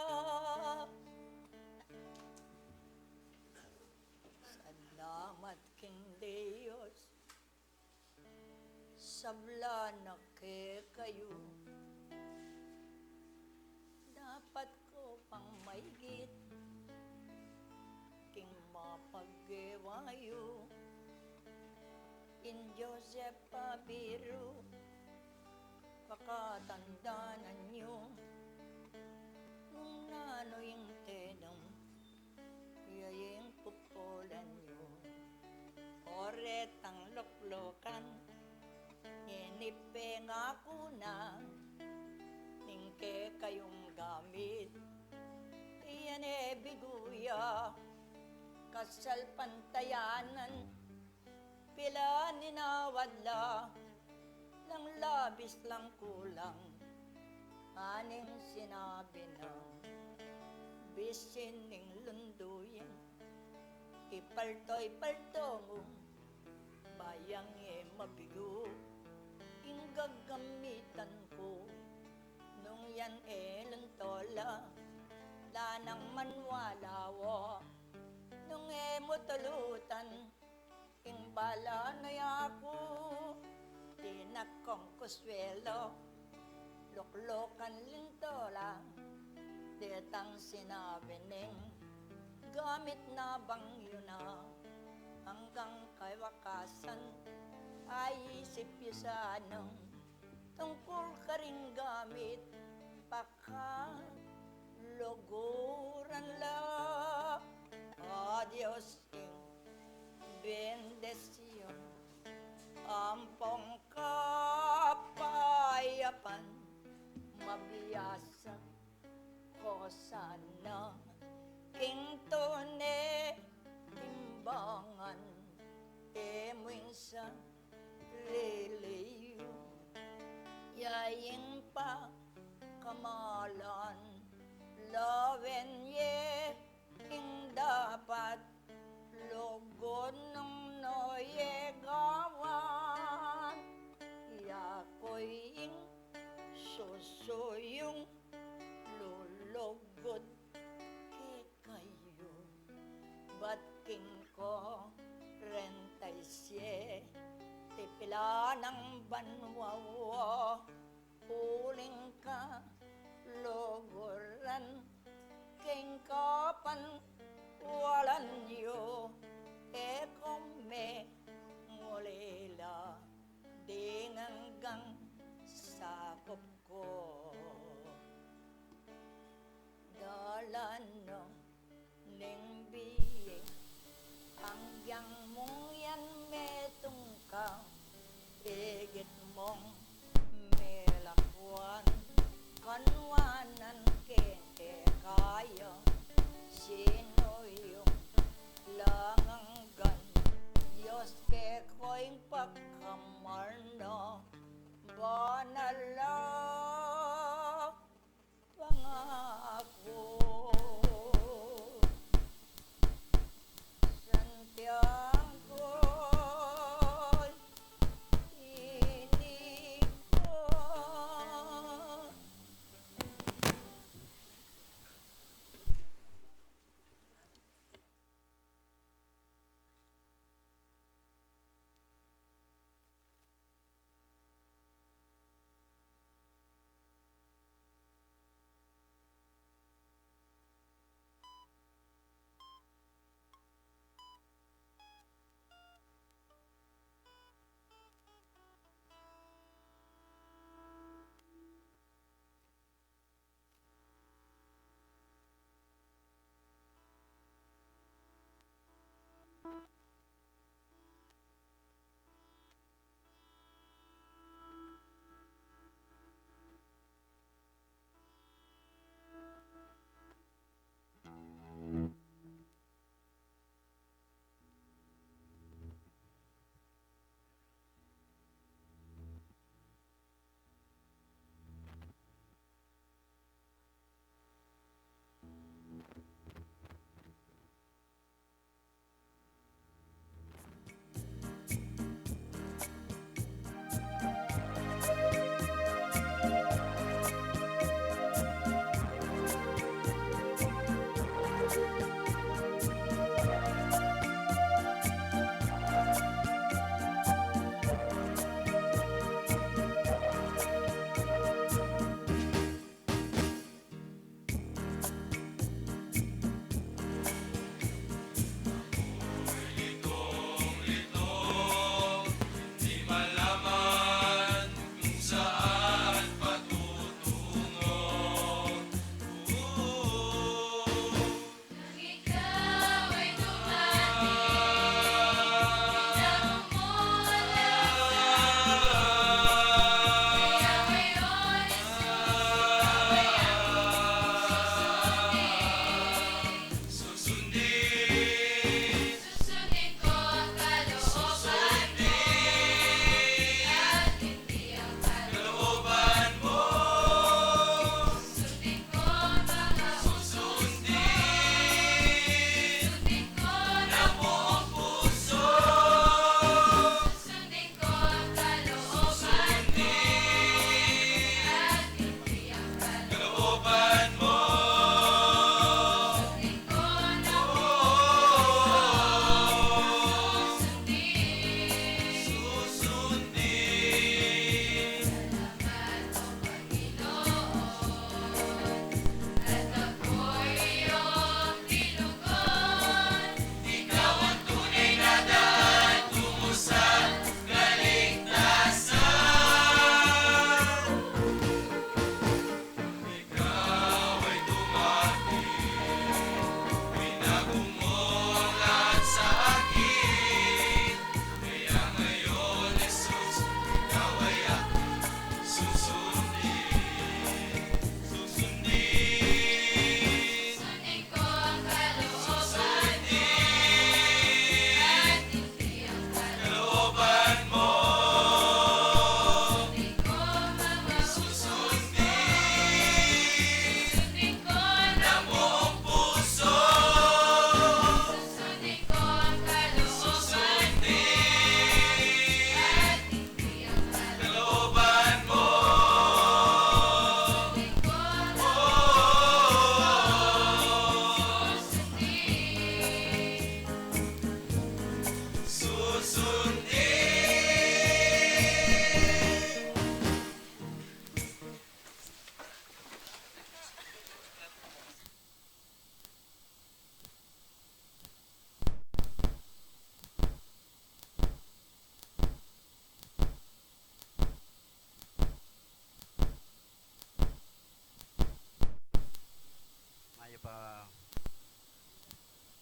Salamat king Dios. Sabla na kekayu. Dapat ku pang maygit king mapaggewa yu. In Joseph a biru, pakatandanan yu, nung nanu ing tenam, ya ing pupulan yu. O retang luklukan, ngeni Aku na ning kekayung gamit, yan e bigu ya kasalpantayanan, pilan inawad la, lang labis lang kulang, aning sinabi nang bisin ning lunduyan, ipalto, ipalto mu, bayang e mabigu ing gagamitan ku. Nung yan e lunto la, lanang manwalawo, nung e mu tulutan, ing bala na yaku, tinakong ku swelo, luklukan linto la, detang sinabi ning gamit na bang yu na, anggang kawakasan, aisip yu sana tungkul karing gamit, pakaluguran la. O Dios, ing bendisyun ampong kapayapan, mabiasa ko sana king tune imbangan, e mu ing sarili yu, ya ing pakamalan, lawen ye ing dapat, lugud nung no ye gawan, yaku ing susuyung lulugud kekayu. Bat king kuarenta y siete, tipilan nang banua wo, uling kaluguran king kapanwalan yu, e ku mengulila, ding anggang sakup ku. Dalan no ning bie, anggang mung yan metung ka, igit mung melakwan, kanwanan keng kekaya, sinuyung lang anggan, Dios keko ing pakamal na, banal a pangaku. Santiago, ini ko.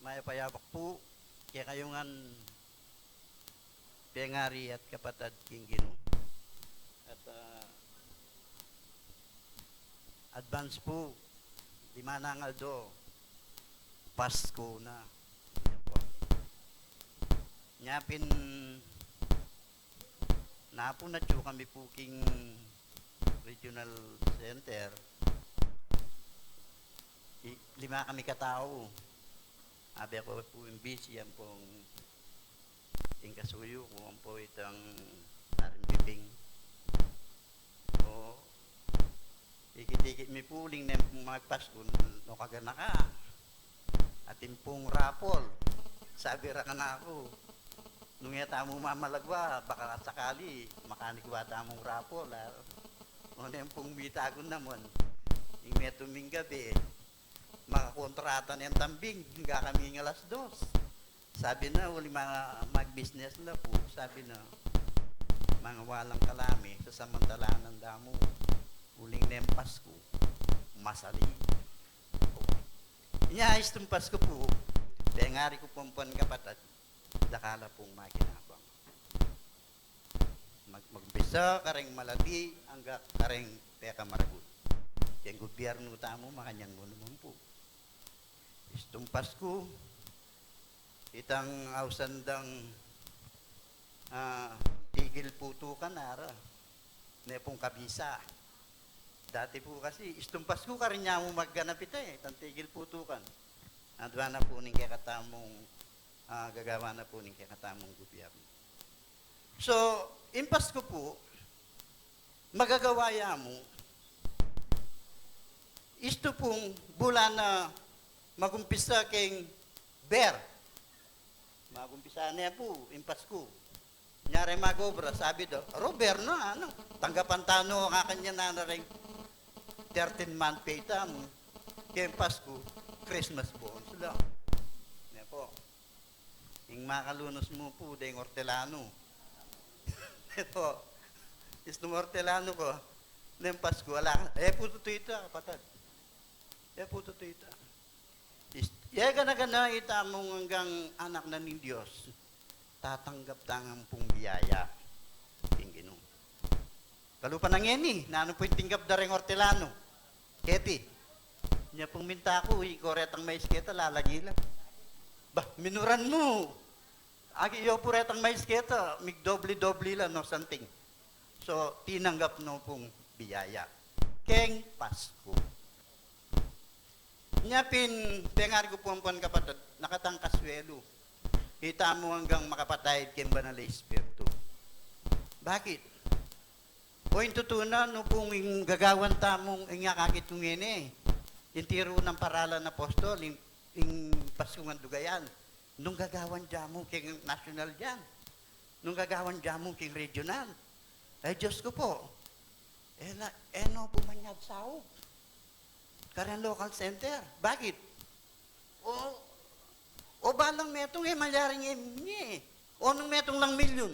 Mayap a yabak pu kekayu ngan, pengari at kapatad king Ginu. At, ah, advance pu, dimanang aldo, Pasko na. Nya pin, napu, atyu kami pu king regional center. I-, lima kami katau. Abe ku pu ing bisi, ampong ing kasuyu ku, ampo itang Paring Piping. O, ikit-ikit mi pu uling neng magpasku, nu kaganaka? Atin pung raffle. Sabi ra kanaku, nung e tamu mamalagwa, baka sakali makaniku tamung raffle, a. O, neng pung mitagun naman, ing metung ming gabi, makakontrata neng tambing, hangga kami ing alas dos. Sabi na, uling mga magbisnes na pu, sabi na, mga walang kalami, sasamantalanan da mu, uling neng Pasku, masali. Nya, istung Pasku pu, pengari ku pu ampon kapatad, dakal la pung makinabang. Mag-, mag-umpisa kareng malati angga kareng pekamaragul. Keng gubyernu tamu, makanyan mu naman pu. Istung Pasku, itang ausan dang, ah, tigil putukan, ara, ne pung kabisa. Dati pu kasi, istung Pasku, karin ya mu magganap ita, e, itang tigil putukan. Adwa na pu ning kekatamung, ah, gagawan na pu ning kekatamung gubyernu. So, ing Pasku pu, magagawa ya mu, istu pung bulan na magumpisa keng Ber. Magumpisa ne pu ing Pasku. Nya reng mag-obra, sabi da, "Aro, Ber na, ano, tanggapan ta no, kakanyan na, na reng thirteen month pay tamu. Keng Pasku, Christmas bonus la." Ne pu. Ing makalunus mu pu, deng ortelanu. Ito, istung ortelanu ku, neng Pasku, ala, e pu tutu ita, kapatad. E pu tutu ita. Is-, e gana-gana itamung anggang anak na ning Dios, tatanggap tang ampong biyaya king Ginu. Kalupa na ngeni, nanu pu ing tinggap da reng ortelanu? Keti. Nya pung minta ku, iko retang maisketa, lalangi la. Ba, minuran mu. Agi yu pu retang maisketa, migdobli-dobli la, no santing. So, tinanggap no pung biyaya keng Pasku. Nya pin, pengari ku pu ampon kapatad, nakatang kaswelu. Itamu anggang makapatayid keng Banal a Espiritu. Bakit? O, ing tutu na, nu pung ing gagawan tamung, ing akakit ku ngeni, ing tiru nang paralan apostol, ing, ing Pasku ngan dugayan. Nung gagawan da mu keng nasyonal yan. Nung gagawan da mu keng regional. Ay, Diyos ku pu. E la, e no pu manyad saup kareng local center. Bakit? O, o balang metung e, malyaring e, e. O nung metung lang milyon.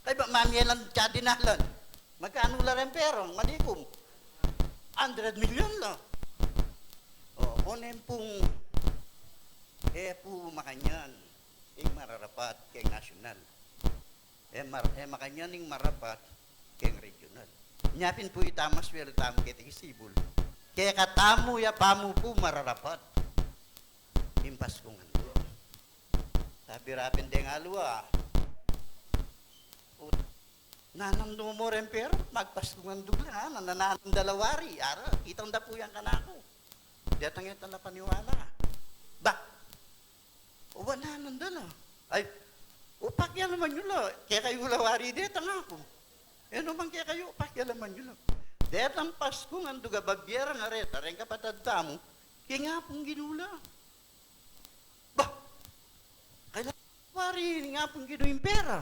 Kaybat mamye lang tsa dinalan. Magkanu la reng pera, malikum? Hundred million la. O, o neng pung, e pu makanyan ing mararapat keng nasyonal. E mar-, e makanyan ing marapat keng regional. Nya pin pu ita maswelu tamu keti king sibul. Kekatamu ya pa mu pu mararapat ing Pasku ngan dug. Sabi ra pin deng aliwa, "O, nanam no mu reng pera, magpasku ngan dug la, ha? Nananam da la wari, ara, itang da pu yan kanaku." Detang e ta la paniwala. Ba, o, wa, nanam da la. Ay, o, pakialaman yu la, kekayu la wari detang aku. E no man kekayu, pakialaman yu la. Detang Pasku ngan dug a babiera nga reta reng kapatad tamu, king Apung Ginu la. Ba, kailangan wari ning Apung Ginu ing pera.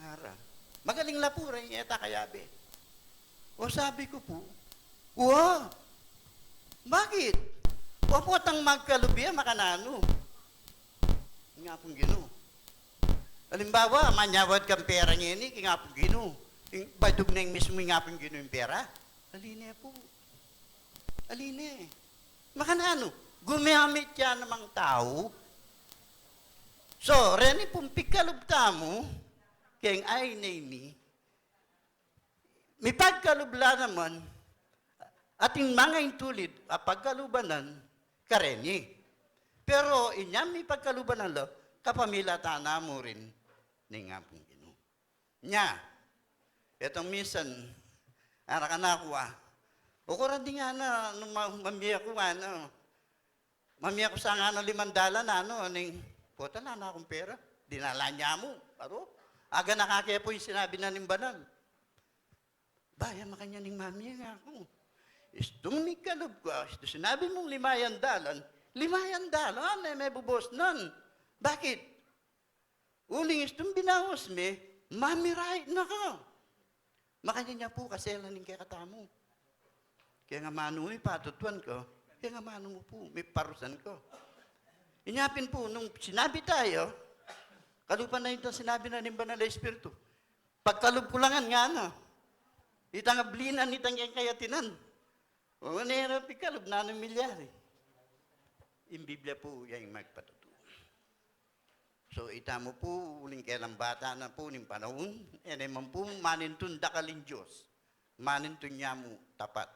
Ngara. Magaling la pu reng e ta kayabe. O, sabi ku pu, "Wa, bakit? Wa pu atang magkalubi a makananu ing Apung Ginu? Alimbawa, manyawad kang pera ngeni king Apung Ginu. Ing badug neng mismu ing Apung Ginu ing pera? Ali ne pu. Ali ne. Makananu? Gumamit ya namang tau. So, reni pung pikalub tamu, keng ayni ini, mipagkalub la naman, atin manga intulid, a pagkalubanan, kareni. Pero inyang mipagkalubanan la, kapamilatan na mu rin ning Apung Ginu. Nya, itang minsan, ara kanaku, a, ukuran di ngana, nung ma-, mamie ku ngana, mamie ku sa ngana limang dalan, nanu, ning, pota, ala na kung pera, dinalan ya mu, aro, aga na kake pu ing sinabi na ning banal. Baya makanyan ing mamie ku. Istung mikalub ku, istung sinabi mung lima yang dalan, lima yang dalan, e me bubusnan. Bakit? Uling istung binawas me, mamirait na ka. Makanyan ya pu kaselan ning kekatamu. Keng amanu mi patutuan ka, keng amanu mu pu, miparusan ka. Inya pin pu, nung sinabi taya, kalupa na itang sinabi na ning Banal a Espiritu. Pagkalub ku la ngan ngana. Itang ablinan, itang keng kayatinan. O, nera pikalub, nanu milyari? Ing Biblia pu, ya ing magpatutu. So, itamu pu, uling kelang bata na pu ning panaun, e ne man pu manintun dakal ing Dios, manintun ya mu tapat.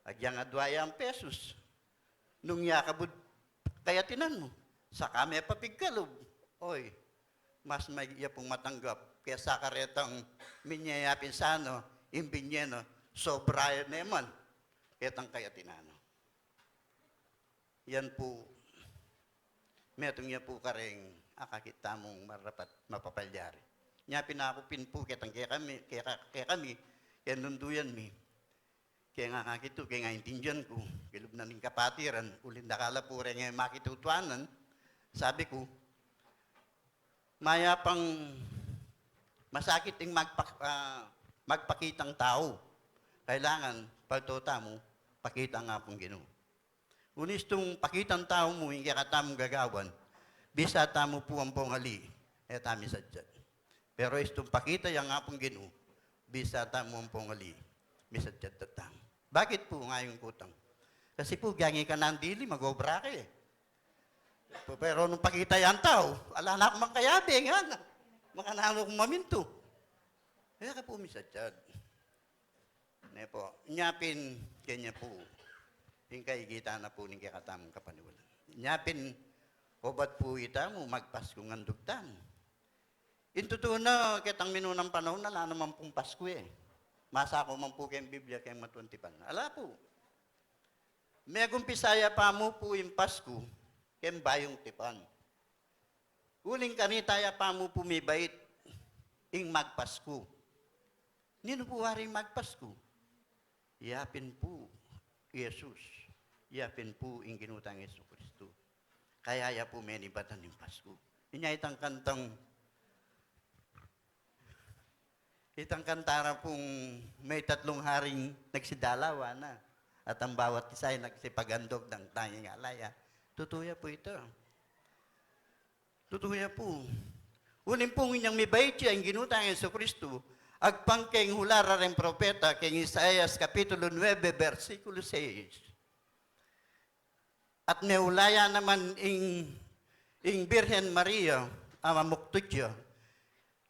Agyang adwa yang pesus, nung ya kabud kayatinan mu, saka me pa pigkalub, oy, mas maigi ya pung matanggap kesa karetang minie ya pin sana ing binie na, sobra ya ne man ketang kayatinan na. Yan pu, metung ya pu kareng akakit tamung marapat mapapalyari. Nya pin aku pin pu ketang kekami, keka-, kekami, keng dunduyan mi, keng akakit ku, keng aintindian ku, kilub na ning kapatiran, uling dakal a pu reng e makitutuanan, sabi ku, maya pang masakit ing magpa-, a, magpakitang tau. Kailangan, palto tamu, pakitang Apung Ginu. Uli istung pakitang tau mu ing kekatamung gagawan, bisa tamu pu ampong ali, e ta misadyat. Pero istung pakita yang Apung Ginu, bisa tamu ampong ali, misadyat tamu. Bakit pu ngayung kutang? Kasi pu, gangi ka nang dili, mag-obra ka e. Pe-, pero nung pakita yang tau, ala na kung mangkayabe, ngana. Makananu kung mamintu? E ka pu misadyat. Ne pu, nya pin, kenya pu, ing kaigitan na pu ning kekatamung kapaniwalan. Nya pin, obat pu itamu, magpasku ing andug tamu. Ing tutu na, ketang minunang panaun, ala naman pung Pasku e. Masa ku man pu keng Biblia keng Matuang Tipan. Ala pu. Megumpisa ya pa mu pu ing Pasku keng Bayung Tipan. Uling kanita ya pa mu pu mibait ing magpasku. Ninu pu wari ing magpasku? Ya pin pu i Jesus. Ya pin pu ing Ginu tang Jesucristo. Kaya ya pu menibatan ing Pasku. Inya itang kantang, itang kanta ra pung may tatlung haring nagsidalaw, ana. At ang bawat isa ay nagsipagandog ng tanging alaya. Tutu ya pu ita. Tutu ya pu. Uling pung inyang mibait ya ing Ginu tang Jesucristo, agpang keng hula ra reng propeta, keng Isaias kapitulo nuebe, bersikulo sais. At mehula ya naman ing, ing Birhen Maria, a mamuktud ya,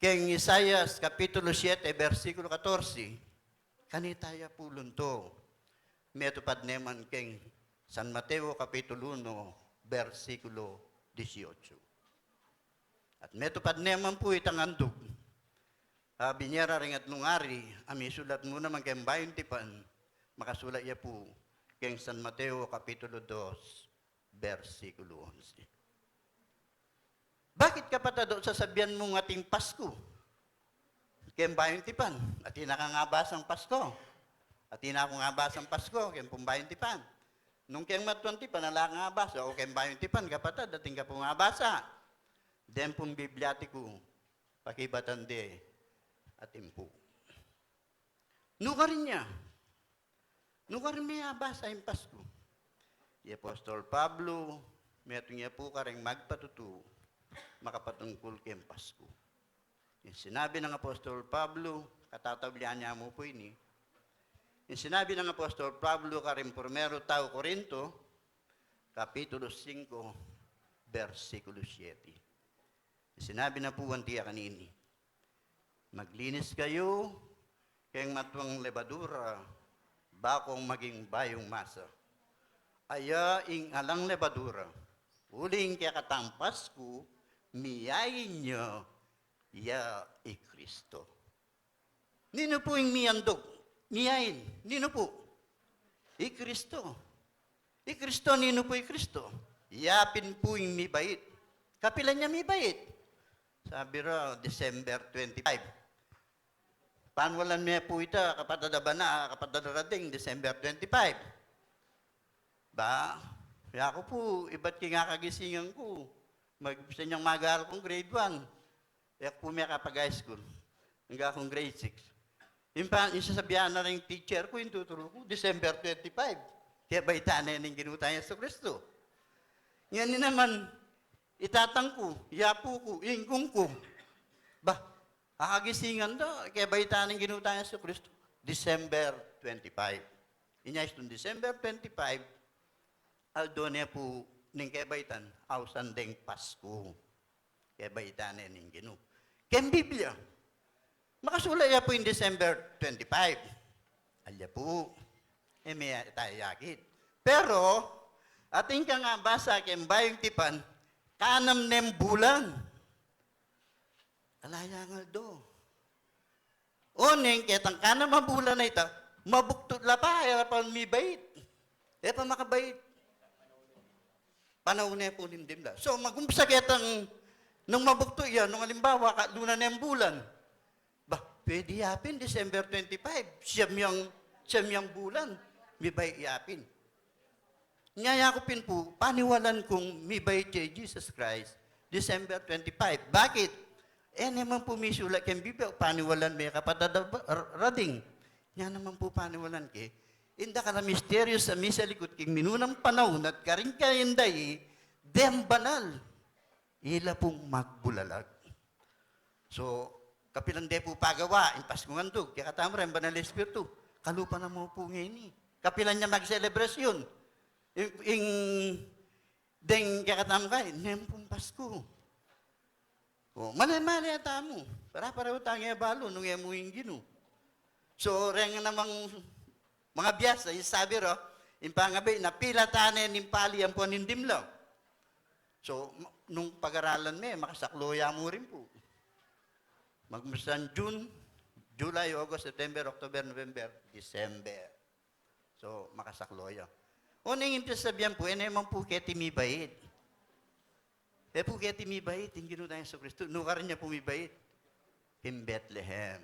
keng Isaias kapitulo siete, bersikulo katorse, kanita ya pu lunto. Metupad ne man keng San Mateo kapitulo uno, bersikulo disiotso. At metupad ne man pu itang andug a binie ra ring atlung ari, a misulat mu naman keng Bayung Tipan, makasulat ya pu keng San Mateo kapitulo dos, bersikulo onse. Bakit, kapatad, o sasabian mung ating Pasku keng Bayung Tipan? Atin na kang abasang Pasku. Atin na kung abasang Pasku keng pung Bayung Tipan. Nung keng Matuang Tipan, ala kang abasa, o keng Bayung Tipan, kapatad, atin ka pung abasa. Deng pung Bibliatiku, pakibatan de atin pu. Nukarin ya? Nukarin me abasa ing Pasku? I Apostol Pablo, metung ya pu kareng magpatutu, makapatungkul keng Pasku. Ing sinabi nang Apostol Pablo, katataulian ya mu pu ini. Ing sinabi nang Apostol Pablo kareng Primero tau Corinto, Kapitulo singko, bersikulo siyete. Sinabi na pu anti ya kanini, "Maglinis kayu keng matuang lebadura, bakung maging bayung masa. Aya ing alang lebadura, uling kekatang Pasku, miyain yu ya i Kristo." Ninu pu ing miyandug? Miyain. Ninu pu? I Kristo. I Kristo, ninu pu i Kristo? Ya pin pu ing mibait. Kapilan ya mibait? Sabi ra, December twenty-five. Panualan me pu ita, kapatad a bana, kapatad a rading, December twenty-five. Ba, ya ku pu, ibat king akagisingan ku. Mag-, sa inyang mag-aral kung grade one. E ku pu mekapag-high school. Anggang kung grade six. Ing pa, ing sasabian na ring teacher ku, ing tuturu ku, December twenty-five. Kebaitan ne ning Ginu tang Jesu Kristo. Ngeni naman, i tatang ku, i apu ku, i ingkung ku. Ba, akagisingan da, kebaitan ning Ginu tang Jesu Kristo. December twenty-five. Inya istung December twenty-five, aldo ne pu ning kebaitan, ausan deng Pasku. Kebaitan ne ning Ginu. Keng Biblia, makasulat ya pu ing December twenty-five. Alya pu, e me tamu yakit. Pero, atin kang abasa keng Bayung Tipan, kanam neng bulan. Ala yang aldo. Oneng ketang kanam a bulan a ita, mabuktu la pa, e pa mibait. E pa makabait. Panaun ne pu ning dimla. So, mag-umpisa ketang nung mabuktu ya, nung alimbawa, katlu na neng bulan. Ba, pwede ya pin, December twenty-five, siyam yang, siyam yang bulan. Mibait ya pin. Nya ya ku pin pu, paniwalan kung mibait ya i Jesus Christ, December twenty-five. Bakit? E naman pu misulat keng Biblia, paniwalan me kapatad a ba-, r-, rading. Nya naman pu paniwalan ke, ing dakal a misteryus a misalikut king minunang panaun at karing kayang dayi, deng banal. Ila pung magbulalag. So, kapilan de pu pagawa ing Paskung andug, kekatamu ring Banal a Espiritu. Kalupa na mu pu ngeni. Kapilan ya magselebrasyun ing, ing deng kekatamu kay, neng pung Pasku. O, male-male tamu. Para-pareho tang e balu nung e mu ing Ginu. So, reng namang mangabiasa, ing sabi ra, ing pangabe, napilatan ne ning pali ampon ning dimla. So, ma-, nung pag-aralan me, makasaklu ya mu rin pu. Mag-umpisan June, July, August, September, October, November, December. So, makasaklu ya. O, ning ibig sabihin pu, e naman pu keti mibait. E pu keti mibait ing Ginu tang Jesu Kristo. Nukarin ya pu mibait? King Bethlehem.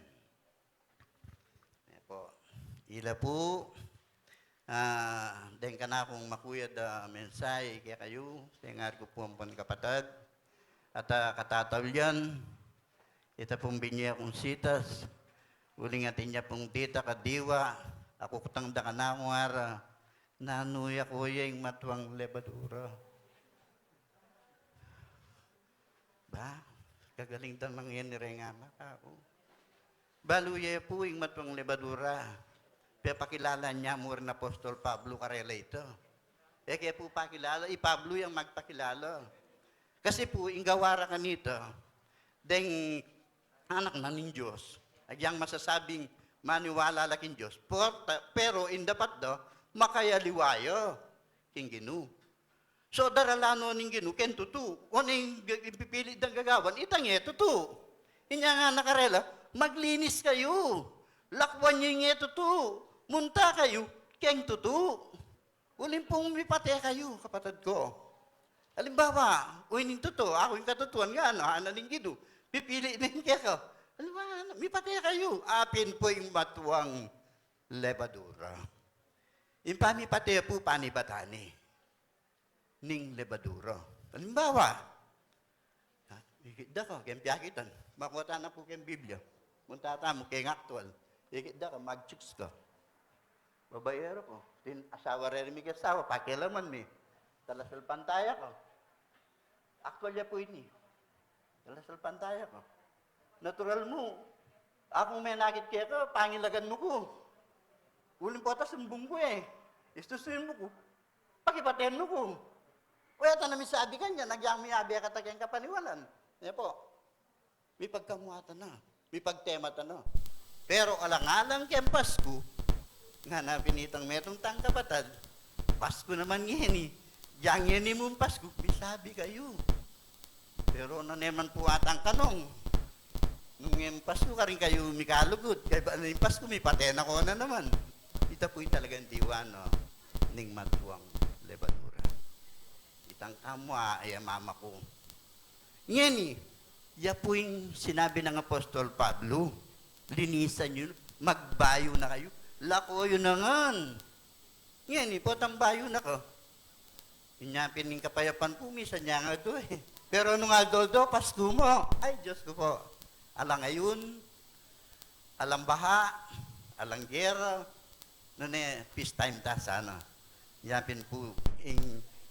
E pu. Ila pu, ah, deng kanakung makuyad a mensahe kekayu, sengar ku pu ampon kapatad, at, ah, katatawlian, ita pung binye kung sitas, uling atin ya pung ditak a diwa, akukutang da kanaku ngara, nanu ya kuya ing matuang lebadura? Ba, kagaling da mangeni reng anak aku. Balu ye pu ing matuang lebadura. Pepakilala ne mu rin Apostol Pablo karela ita. E ke pu pakilala, i Pablo yang magpakilala. Kasi pu, ing gawa ra kanita, deng anak na ning Dios, agyang masasabing maniwala la king Dios, por-, pero ing dapat da, makayaliwa ya king Ginu. So, daralan no ning Ginu keng tutu. O ning g-, ipipili dang gagawan, itang e tutu. Inya ngana karela, maglinis kayu. Lakwan yu ing e tutu. Munta kayu keng tutu. Uling pung mipate kayu, kapatad ku. Alimbawa, uy, ning tutu, aku ing katutuan nga, ano, ana ning Ginu. Pipili ne ing keka. Alimbawa, mipate kayu. Apin pu ing matuang lebadura. Ing pamipate pu, panibatan ne ning lebadura. Alimbawa, ikit da ka, keng piakitan, makua ta na pu keng Biblia. Munta tamu keng aktual. Ikit da ka, mag-chicks ka. Babaero ka, tin asawa re rin mi keng asawa, pakialaman mi. Talasalpantaya ka. Aktual ya pu ini. Talasalpantaya ka. Natural mu. Aku menakit keka, pangilagan mu ku. Uling pota sumbung ku e. Istusin mu ku. Pakipaten mu ku. Kaya ta na misabi kanya, agyang miyabe kata keng kapaniwalan. Ne pu, mipagkamuatan na, mipagtematan na. Pero alang-alang keng Pasku, ngana pin itang metung tang kapatad, Pasku naman ngeni, dyang ngeni mung Pasku, misabi kayu. Pero nanu ne man pu atang kanung, nung ing Pasku karin kayu mikalugud, kaybat na ing Pasku, mipate na ko na naman. Ita pu ing talagang diwa, no, ning matuang lebadura. Itang kamu, a, e, mama ku. Ngeni, ya pu ing sinabi nang Apostol Pablo, linisan yu, magbayu na kayu, lako yu na ngan. Ngeni, potang bayu na ka. Inya pin ing kapayapan ku, misan ya nga tu, e. Pero nung aldo-aldo, Pasku mu. Ay, Dios ku pu. Alang ayun, alang baha, alang gera, nune, peace time ta sana. Ya pin pu ing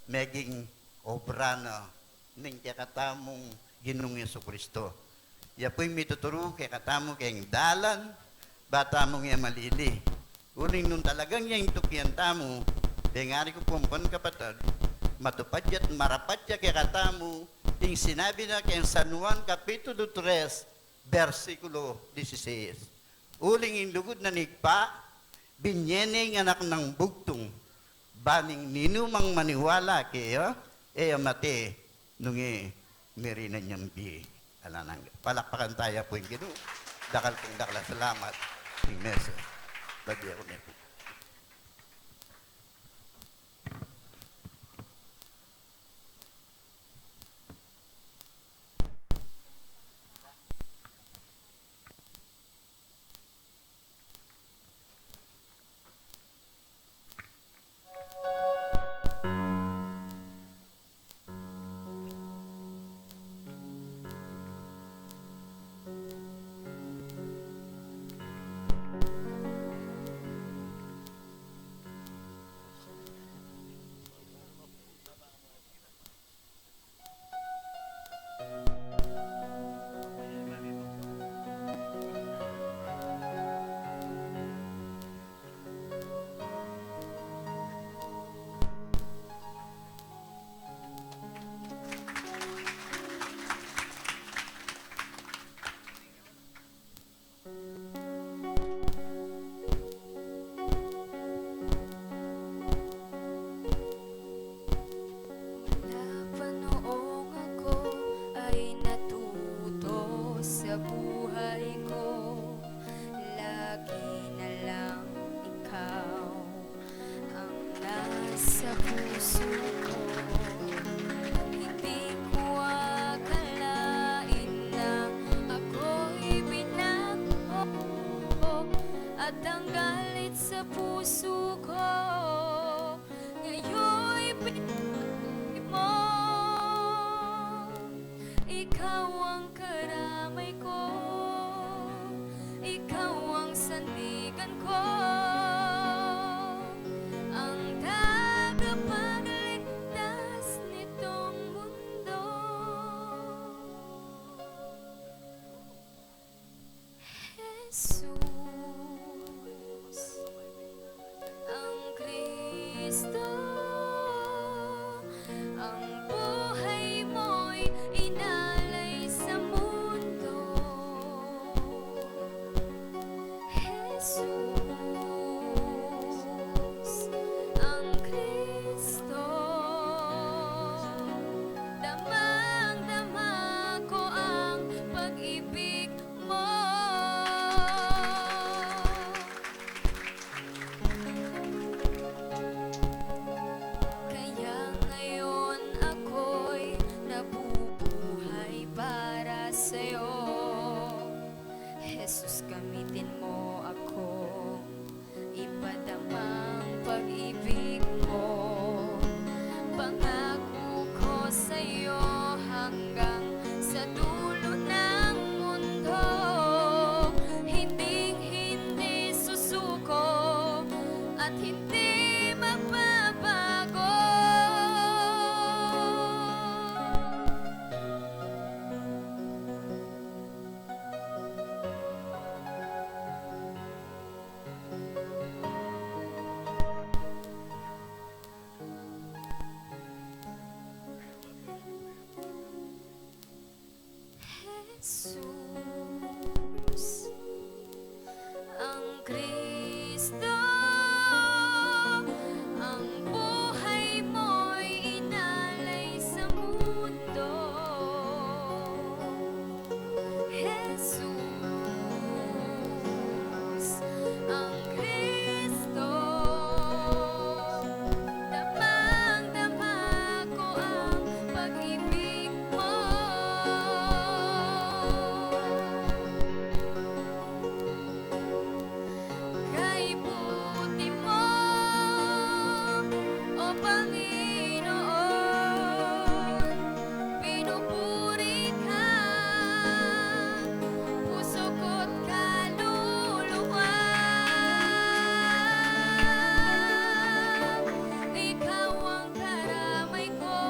meging obra na ning kekatamung Ginung Jesucristo. Ya pu ing mituturu kekatamu keng dalan, ba tamung e malili. Uling nung talagang ya ing tukian tamu, pengari ku pu pu, kapatad, matupad ya't marapat ya kekatamu ing sinabi na keng San Juan Kapitulo tres, bersikulo dieciséis. Uling ing lugud na ning Ibpa, binie ne ing Anak nang bugtung, ban ing ninumang maniwala keya, e ya mate, nune mirinan yang bie alang angga. Palakpakan taya pu ing Ginu. Dakal pung dakal a salamat. Ing mesa, babie ku ne pu. Mula pa noong ako ay natuto sa buhay ko, lagi na lang ikaw ang nasa puso ko. Hindi ko akalain na ako'y binago at ang galit sa puso ko ngayon'y pinag mo. Ikaw ang karamay ko, ikaw ang sandigan ko, ang tagapagligtas nitong mundo. Jesus, ang Kristo, ang buhay mo'y inalay sa mundo. Jesus, Kristo, ang buhay mo'y inalay sa mundo. Jesus, ang Kristo, damang-dama ko ang pag-ibig mo. Kaibuti mo, O Panginoon, pinupuri ka, puso ko't kaluluwa. Ikaw ang karamay ko,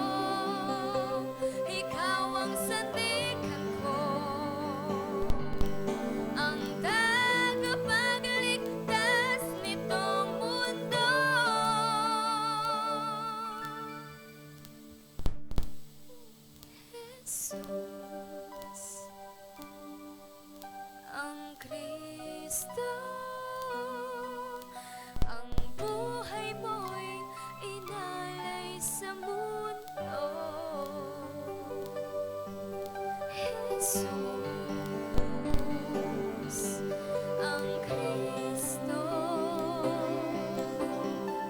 ikaw ang sandigan ko, ang tagapagligtas nitong mundo. Jesus, ang Kristo, ang buhay mo'y inalay sa mundo. Jesus, ang Kristo,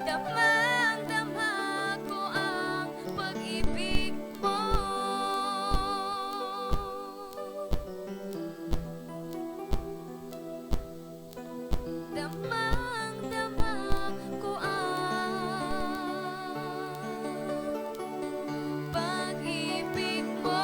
damang-dama ko ang pag-ibig mo. Damang-dama ko ang pag-ibig mo.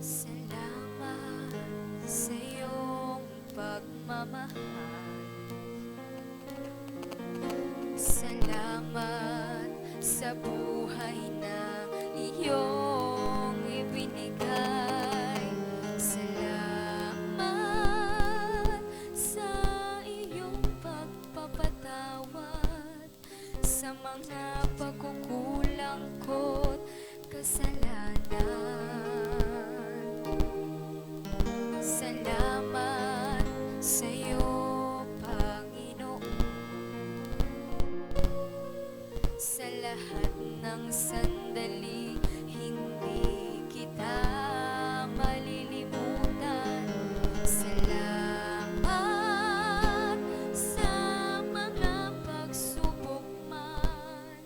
Salamat sa iyong pagmamahal. Salamat sa buhay na iyong ibinigay. Salamat sa iyong pagpapatawad sa mga pagkukulang ko't kasalanan. Salamat sa'yo, Panginoon, sa lahat ng sandali hindi kita malilimutan. Salamat sa mga pagsubok man,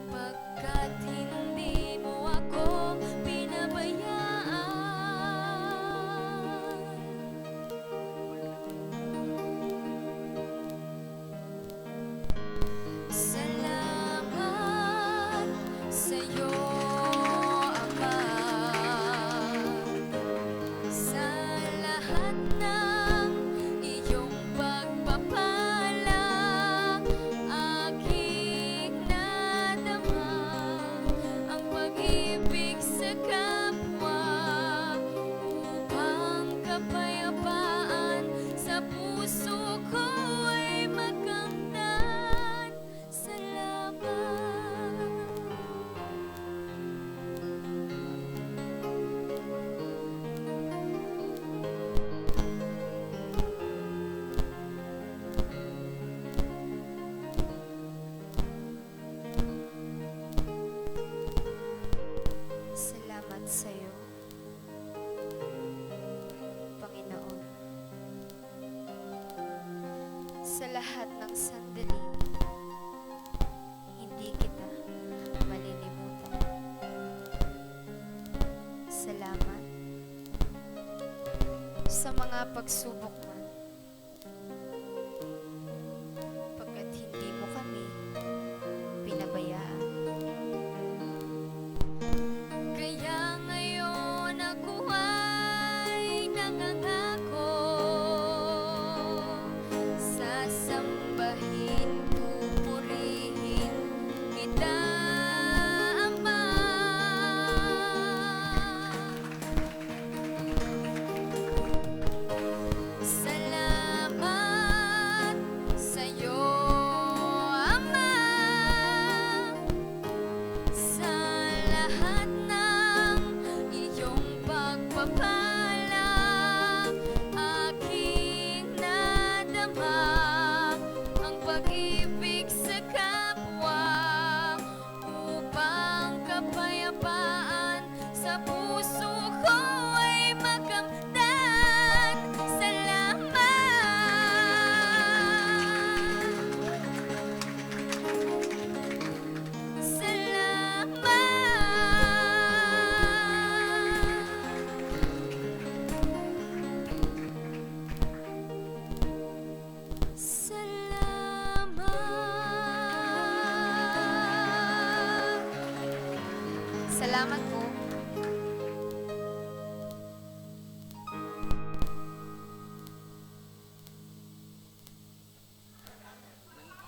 pagkat hindi mo ako pinabayaan. Salamat sa'yo, Ama, sa lahat ng iyong pagpapala. Aking nadama ang pag-ibig sa kapwa, upang kapayapaan sa puso ko ay makamtan. Salamat. Salamat sa'yo, Panginoon, sa lahat ng sandali, hindi kita malilimutan. Salamat sa mga pagsubok man, pagkat Salamat po.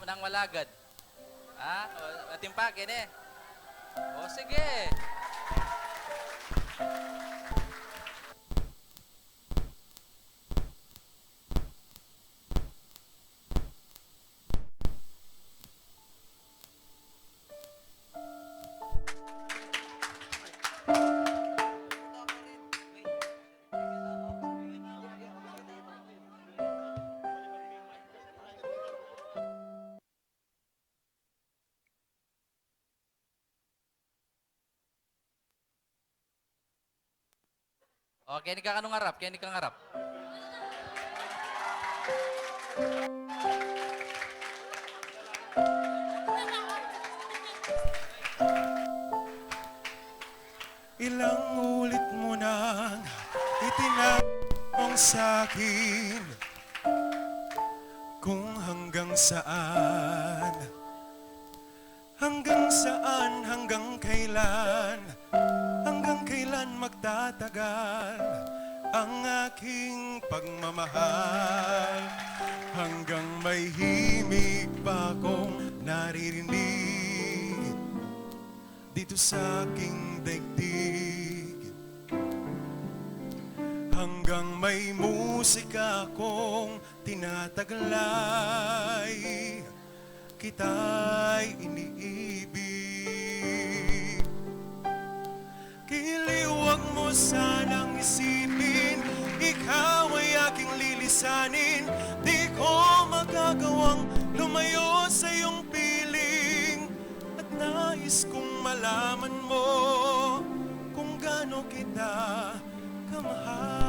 Nang malagad. Ha? O, atin pa, kene. O, sige. O, keni ka kanung arap, keni kang arap. Ilang ulit mo nang itinanong sa'kin kung hanggang saan, hanggang saan, hanggang kailan, hanggang kailan magtatagal ang aking pagmamahal, hanggang may himig pa kong naririnig dito sa aking daigdig. Hanggang may musika akong tinataglay, kita'y iniibig. Kiliwag mo sanang isipin, ikaw ay aking lilisanin. Di ko magagawang lumayo sa iyong piling. At nais kong malaman mo kung gaano kita kamahal.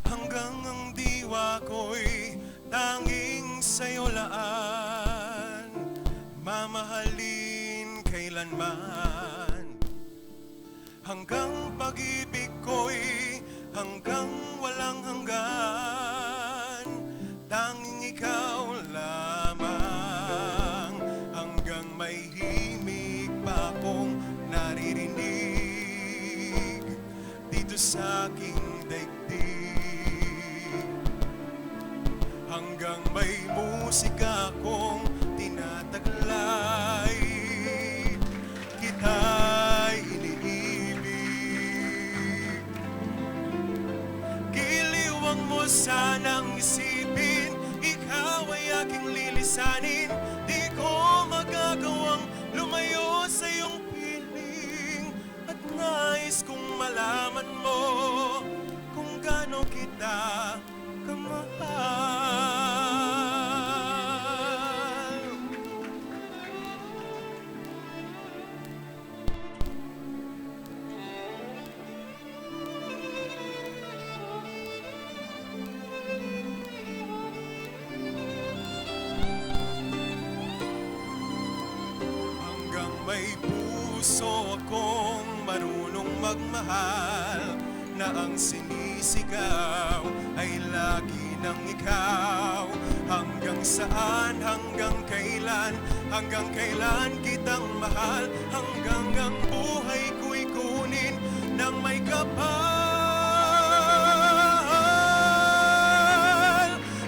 Hanggang ang diwa ko'y tanging sa'yo laan, mamahalin kailanman. Hanggang pag-ibig ko'y hanggang walang hanggan, tanging ikaw lamang. Hanggang may himig pa akong naririnig dito sa aking daigdig. Hanggang may musika akong tinataglay, kita'y iniibig. Kiliwang mo sanang isipin, ikaw ay aking lilisanin. Di ko magagawang lumayo sa iyong piling. At nais kong malaman mo kung gaano kita kamahal. Hanggang may puso akong marunong magmahal, na ang sinisigaw ay lagi nang ikaw. Hanggang saan, hanggang kailan, hanggang kailan kitang mahal? Hanggang ang buhay ko'y kunin ng may kapal.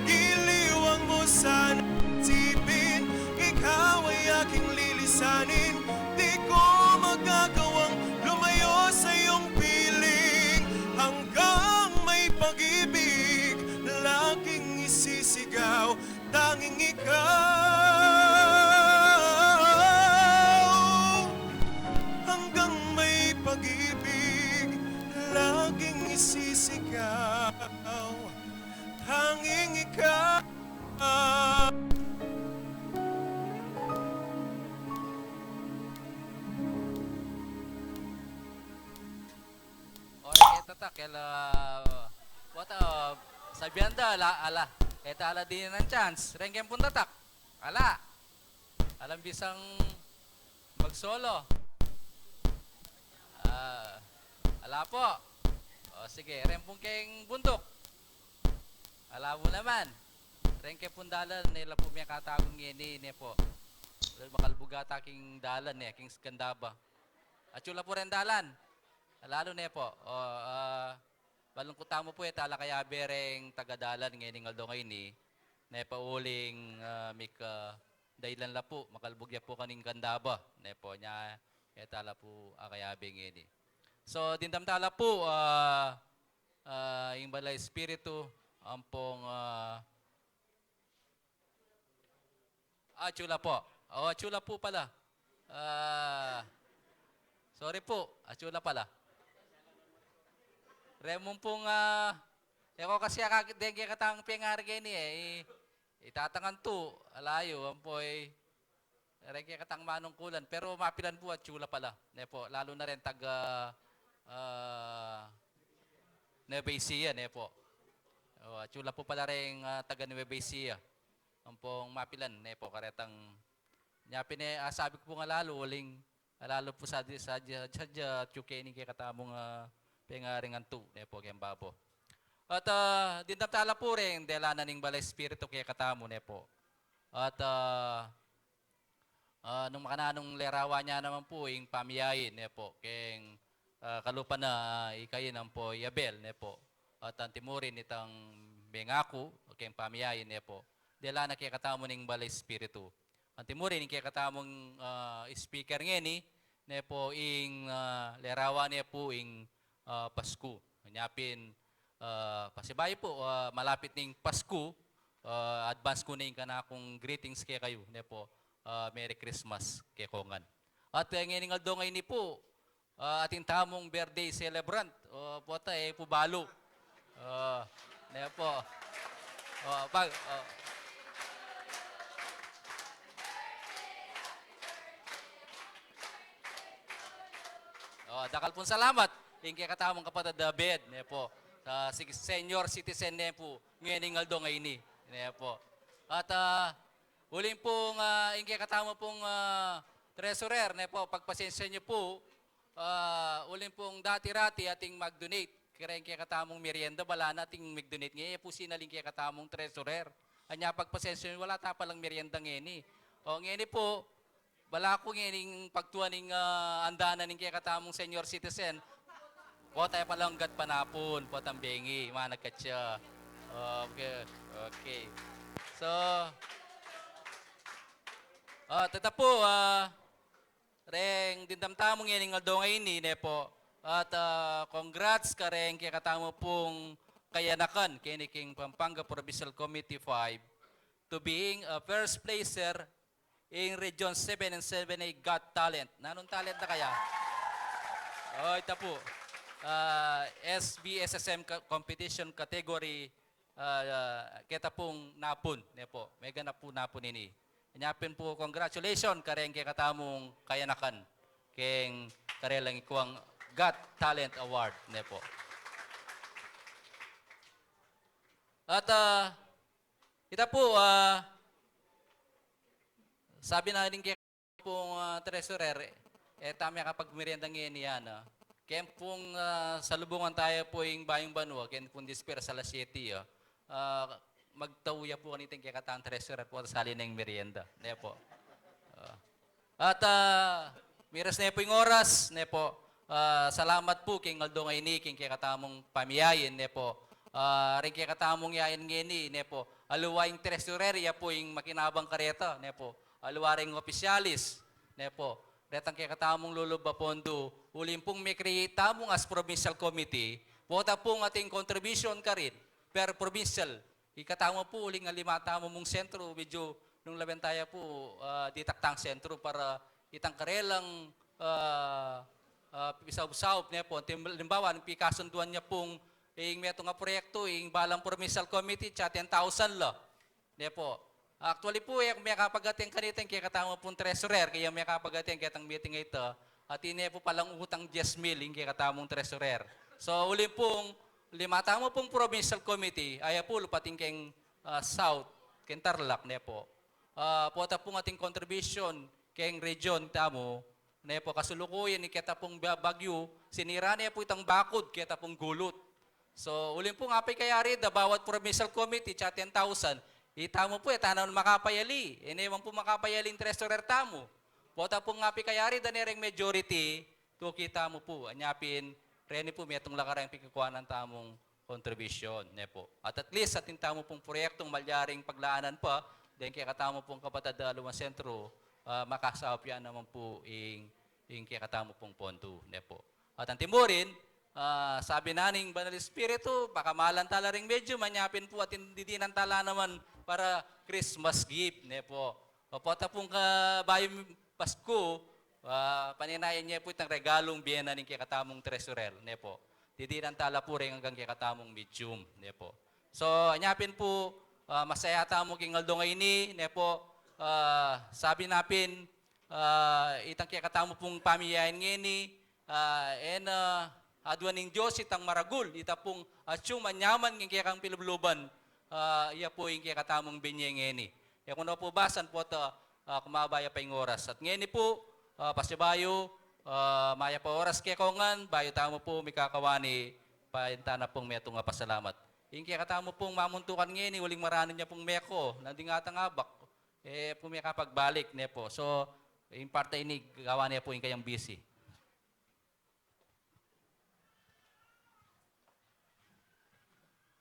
Iliwang mo sana isipin, ikaw ay aking lilisanin. Di ko magagawang lumayo sa iyong piling. Hanggang may pag-ibig, laging isisigaw, tanging ikaw. Hanggang may pag-ibig, laging isisigaw, tanging ikaw. O, reng keng tatak, kela, wata, sabian da, ala, ala. Keta ala dininan chance. Reng keng pung tatak. Ala. Alang bisang mag-solo. Ah, ala po. O, sige, reng pung keng buntuk. Ala mu naman. Reng keng pung dalan, ne la pu mekatagun ngeni, ne pu. Makalbug ata king dalan, ne, king Candaba. Atyu la pu reng dalan. Lalu, ne pu. O, ah, balung ku tamu pu, e tala kayabe reng taga dalan ngening aldo ngeni. Ne pu uling, ah, mika, ah, dahilan la pu, makalbug ya pu keni king Candaba. Ne pu, nya, e tala pu, ah, kayabe ngeni. So, dimdam tala pu, ah, ah, ing Banal a Espiritu, ampong, ah, atyu la pu. O, atyu la pu pala. Ah, sorry pu, atyu la pala. Reng mu pung, ah, e ko kasi akakit deng kekatang pengari ngeni e. I, itatangan tu, ala yu, ampo i, reng kekatang manungkulan, pero mapilan pu atyu la pala, ne pu, lalu na reng taga, ah, Nueva Ecija, ne pu. O, atyu la pu pala reng, ah, taga Nueva Ecija. Ampong mapilan, ne pu, karetang, nya pin e, ah, sabi ku pu nga lalu, uling, ah, lalu pu sadya, sadya, sadya, atyu keni kekatamung, ah, pengaring antu, ne pu, keng babo. At, ah, dimdam tala pu reng dela na ning Banal a Espiritu kekatamu, ne pu. At, ah, ah, nung makananung lerawan ya naman pu ing pamiyain, ne pu, keng, ah, kalupa na, ah, i Cain ampo i Abel, ne pu. At antimurin itang mengaku keng pamiyain, ne pu, dela na kekatamu ning Banal a Espiritu. Antimurin ing kekatamung, ah, speaker ngeni, ne pu, ing, ah, lerawan ne pu ing, ah, Pasku. Nya pin, ah, pasibayu pu, ah, malapit ning Pasku, ah, advance ku na ing kanakung greetings kekayu, ne pu, ah, Merry Christmas kekongan. At, eh, ngening aldo ngeni pu, ah, atin tamung birthday celebrant. O, pota, e pu balu. O, ne pu. O, pag, o. O, dakal pung salamat. Ing kekatamung kapatad a Bed, ne pu. Sa, si-, senior citizen ne pu. Ngening aldo ngeni, ne pu. At, ah, uling pung, ah, ing kekatamu pung, ah, treasurer, ne pu, pagpasensya yu pu, ah, uling pung dati-rati ating mag-donate kareng kekatamung merienda, bala na ating mag-donate ngeni, e pu sinali ing kekatamung treasurer. Anya pagpasensya yu, wala ta palang merienda ngeni. O, ngeni pu, bala ku ngening pagtuan ning, ah, andanan ning kekatamung senior citizen. Pota, e pala unggat panapun, potang bengi, managkat ya. Okay, okay. So, ah, tata pu, ah, reng dimdam tamu ngening aldo ngeni, ne pu. At, ah, congrats kareng kekatamu pung kayanakan keni king Pampanga Provincial Committee five to being a first placer ing Region seven and seven A Got Talent. Nanung talent na kaya? O, ita pu. Ah, S B S S M ka-, competition category, ah, ah, keta pung napun, ne pu. Meganap pu napun ini. Nya pin pu, congratulations kareng kekatamung kayanakan keng karelang ikuang Got Talent Award, ne pu. At, ah, ita pu, ah, sabi na ning kekapung, ah, treasurer, e ta mekapagmerienda ngeni, ana. Keng pung, ah, salubungan taya pu ing bayung banua, keng pung dispersa alas siyete, ah. Ah, magtau ya pu kaniting kekatang treasurer pu, sali neng merienda, ne pu. Ah. At, ah, miras ne pu ing oras, ne pu. Ah, salamat pu keng aldo ngeni, keng kekatamung pamiyain, ne pu. Ah, reng kekatamung yain ngeni, ne pu. Aliwa ing treasurer, ya pu ing makinabang kareta, ne pu. Aliwa reng opisyalis, ne pu. Retang kekatamung lulub a pondu, uling pung me-create tamung as provincial committee, pota pung ating contribution karin, per provincial, ikatamu pu, uling alima tamu mung sentru, medyu nung lawen taya pu, ah, ditak tang sentru para itang karelang, ah, ah, pisaub-saub, ne pu. Tim-, halimbawa, nung pikasunduan ya pung ing metung a proyektu, ing balang provincial committee, atsa ten thousand la. Ne pu. Actually pu, e ku mekapag-attend kanita, ing kekatamu pung treasurer, kaya mekapag-attend ketang meeting a ita. Atin ne pu palang utang diyes mil ing kekatamung treasurer. So, uling pung lima tamu pung provincial committee, aya pu, lupating keng, ah, South, keng Tarlac, ne pu. Ah, pota pung ating contribution keng region tamu, ne pu, kasulukuyan ing keta pung ba-, bagyu, sinira ne pu itang bakud keta pung gulut. So, uling pu nga pikayari da bawat provincial committee, itsa ten thousand. Ita mu pu, e ta naman makapayali. E ne man pu makapayali ing treasurer tamu. Pota pu nga pikayari da ne reng majority, tukita mu pu, anya pin, reni pu, metung la kareng pikakuanan tamung contribution, ne pu. At at least, atin tamu pung proyektong malyaring paglaanan pa, deng kekatamu pung kapatad a Aluan Sentro, ah, makasaup ya naman pu ing, ing kekatamu pung pondu, ne pu. At anti mu rin, ah, sabi na ning Banal Espiritu, pakamalan tala ring medium, anya pin pu atin didinan tala naman para Christmas gift, ne pu. Opo, ta pung ka-, bayu Pasku, ah, paninayan ye pu itang regalung bie na ning kekatamung treasurer, ne pu. Didinan tala pu reng anggang kekatamung medium, ne pu. So, anya pin pu, ah, masaya tamu king aldo ngeni, ne pu, ah, sabi na pin, ah, itang kekatamu pung pamiyayan ngeni, ah, e na aduan ning Dios itang maragul, ita pung atyu manyaman king kekang pilubluban, ah, iya pu ing kekatamung binye ngeni. E ku na pu basan pota, ah, kumaba ya pa ing oras. At ngeni pu, ah, pasibayu, ah, mayap a oras kekongan, bayu tamu pu mikakawani, painta na pung metung a pasalamat. Ing kekatamu pung mamuntukan ngeni, uling maranu ya pung meko, nanding atang abak. E pu mekapagbalik, ne pu. So, ing parte ini, gawa ne pu ing kayang busy.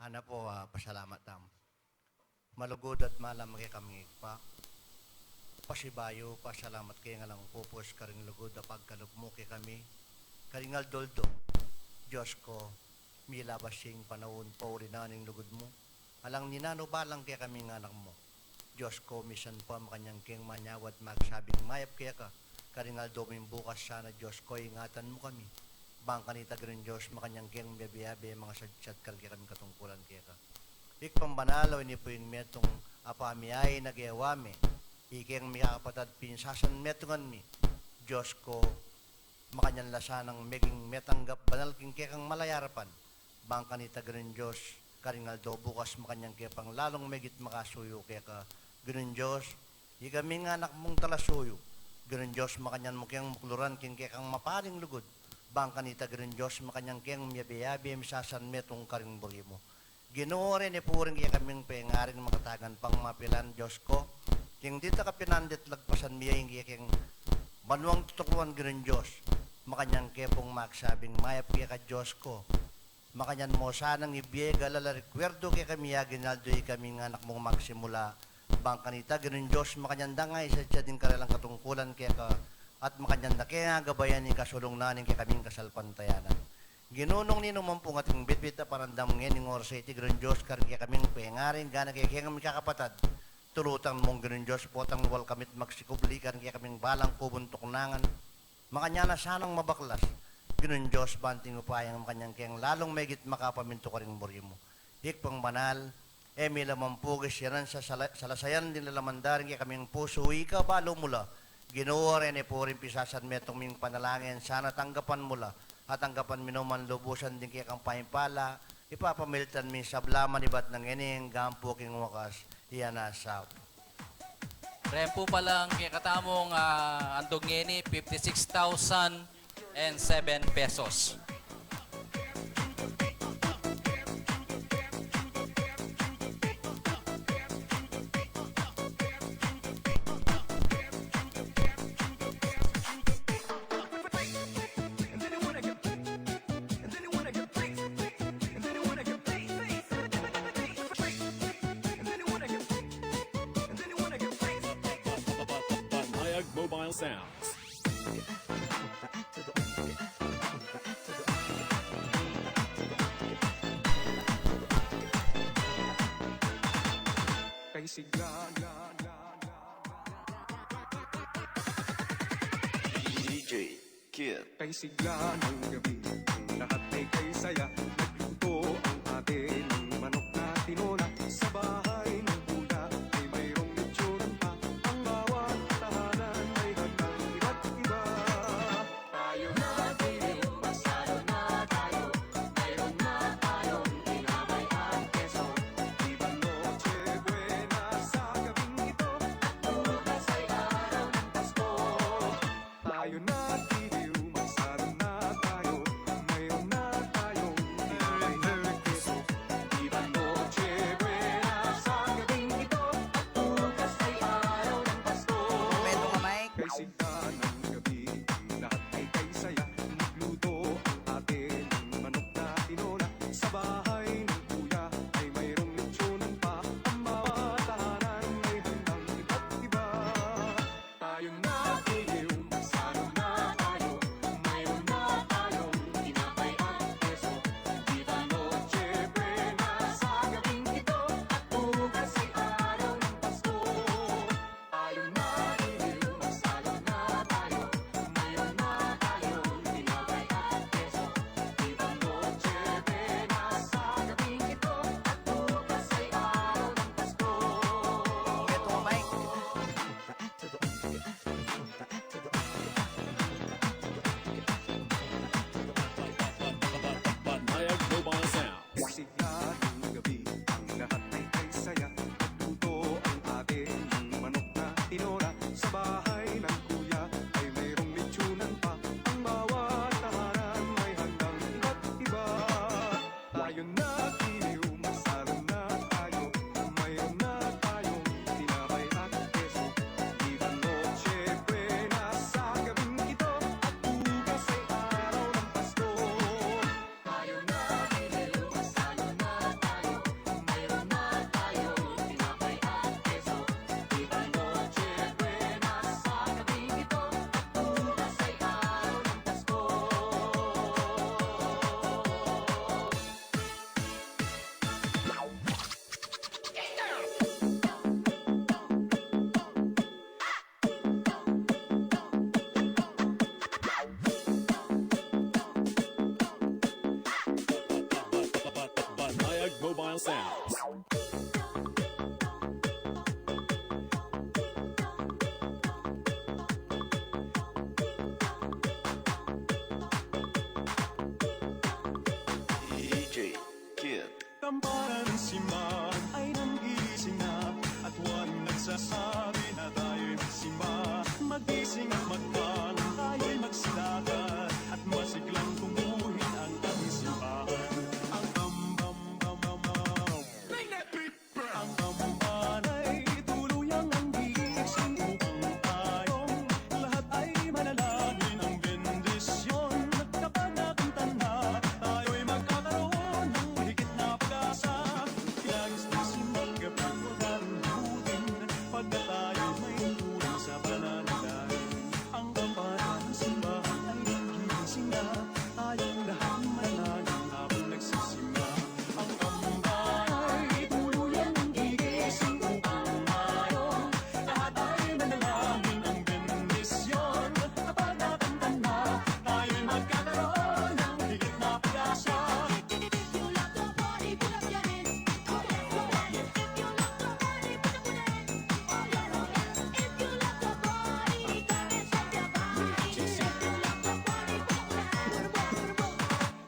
Ana pu, ah, pasalamat tamu. Malugud at malam a kekaming Ibpa, pasibayu, pasalamat keng alang pupus karing lugud a pagkalub mu kekami karing aldo-aldo. Dios ko, milabas ing panaun, pauli na ning lugud mu. Alang ninanu balang kekaming anak mu. Dios ko, misan pa makanyan keng manyawad, magsabing mayap keka karing aldo ming bukas. Sana, Dios ko, ingatan mu kami. Bang kanita, Ginung Dios, makanyan keng miyabe-abe, mangasadsad karing kekaming katungkulan keka. Ibpang banal, o ini pu ing metung a pamiyain a gewa mi, ikeng mikakapatad, pinsasanmetungan mi. Dios ko, makanyan la sanang meging metanggap banal king kekang malay a arapan. Bang kanita, Ginung Dios, karing aldo bukas makanyan ke pang lalung megit makasuyu keka, Ginung Dios, ikaming anak mung talasuyu. Ginung Dios, makanyan mu keng mukluran king kekang mapaling lugud. Bang kanita, Ginung Dios, makanyan keng miyabe-abe, misasanmetung karing buri mu. Ginu, reni pu ring kekaming pengaring makatagan pang mapilan, Dios ko. King dita ka pinandit, lagpasan mi ya ing kekeng banuang tutukluan, Ginung Dios. Makanyan ke pung magsabing mayap keka, Dios ko. Makanyan mu sanang ibie galala, rekuerdu kekami, aginaldo ikaming anak mung magsimula. Bang kanita, Ginung Dios, makanyan da ngan isadsad ing karelang katungkulan keka, at makanyan da keng agabayan ing kasulung na ning kekaming kasalpantayanan. Ginu, nung ninuman pung ating bitbit a panandam ngening oras a iti, Ginung Dios, karing kekaming pengaring gana kekeng mikakapatad, tulutan mung, Ginung Dios, potang wal kami't magsikubli karing kekaming balang kubung tuknangan. Makanyan na sanang mabaklas, Ginung Dios, banting upayang makanyan keng lalung megit makapamintu karing buri mu. Ibpang banal, e mi la mampugis, yanan sa sala-, salasayan ding lalaman da ring kekaming pusu, ika balu mu la. Ginu, reni pu ring pisasanmetung ming panalangin, sana tanggapan mu la, at tanggapan mi no man lubusan ding kekang paimpala, ipapamiltan ming sabla manibat nang ini anggang king wakas. Iya na sab. Reni pu palang kekatamung, ah, andung ngeni, fifty-six thousand and seven pesos. Mobile Sounds. Kay sigla. D J Kid. Kay sigla ng gabi, ang lahat ay kay saya. Nagluto ang ate ng manok na tinola. Sa bahay ng kuya ay mayroong lechon pa. Ang bawat tahanan ay handang iba't iba. Tayo na, tayo, magsalo na tayo. Mayroon na tayong tinapay at keso. Viva Noche Buena sa gabing ito. At bukas ay araw ng Pasko. Tayo na, tayo, magsalo na tayo. Mayroon na tayong Sounds. D J Kid. Kampana ng simbahan ay nanggigising na, at waring nagsasabi na tayo'y magsimba. Magising at magpang, tayo'y magsidagat, at masiglang tuguhin ang ating simbahan. Ang bam, bam, bam, bam, bam. Ang kampana ay tuluyang nanggigising upang tayong lahat ay manalangin ng bendisyon. Kapag nakantan na, tayo'y magkakaroon ng higit na pag-asa. Ilagis na simbang kapag wala ring butin, pagka tayo may kulang sa panalangin. Ang kampana ng simbahan ay nanggigising na, tayong lahat manalangin habang nagsisimba. Ang kampana ay tuluyang nanggigising upang tayong lahat ay manalangin ng bendisyon. Kapag nakantan na, tayo'y magkakaroon ng higit na pag-asa.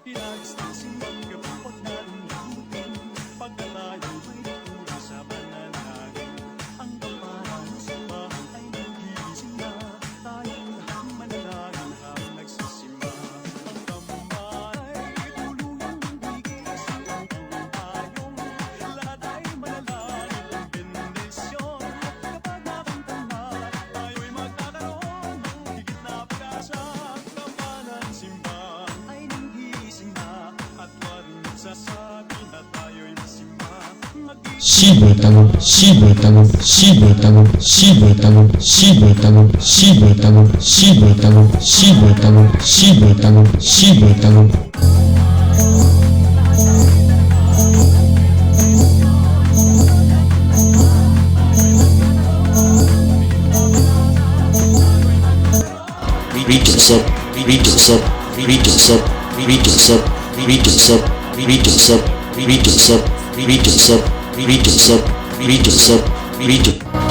Ilagis ng simbang kapag narin lamutin, pagka tayo'y may kulang sa panalangin. Ang kampana ng simbahan ay nanggigising na, tayong lahat manalangin habang nagsisimba. Ang kampana ay tuluyang nanggigising upang tayong lahat ay manalangin ng bendisyon. Kapag nakantan na, tayo'y magkakaroon ng higit na pag-asa. Ang kampana ng simbahan ay nanggigising na, at waring nagsasabi na tayo'y magsimba. Mag- Siba tangub, siba tangub, siba tangub, siba tangub, siba tangub, siba tangub, siba tangub, siba tangub, siba tangub, siba tangub. Read yourself, read yourself, read yourself, read yourself, read yourself, read yourself, read yourself, read yourself, read yourself, read yourself, read yourself, read yourself, read yourself.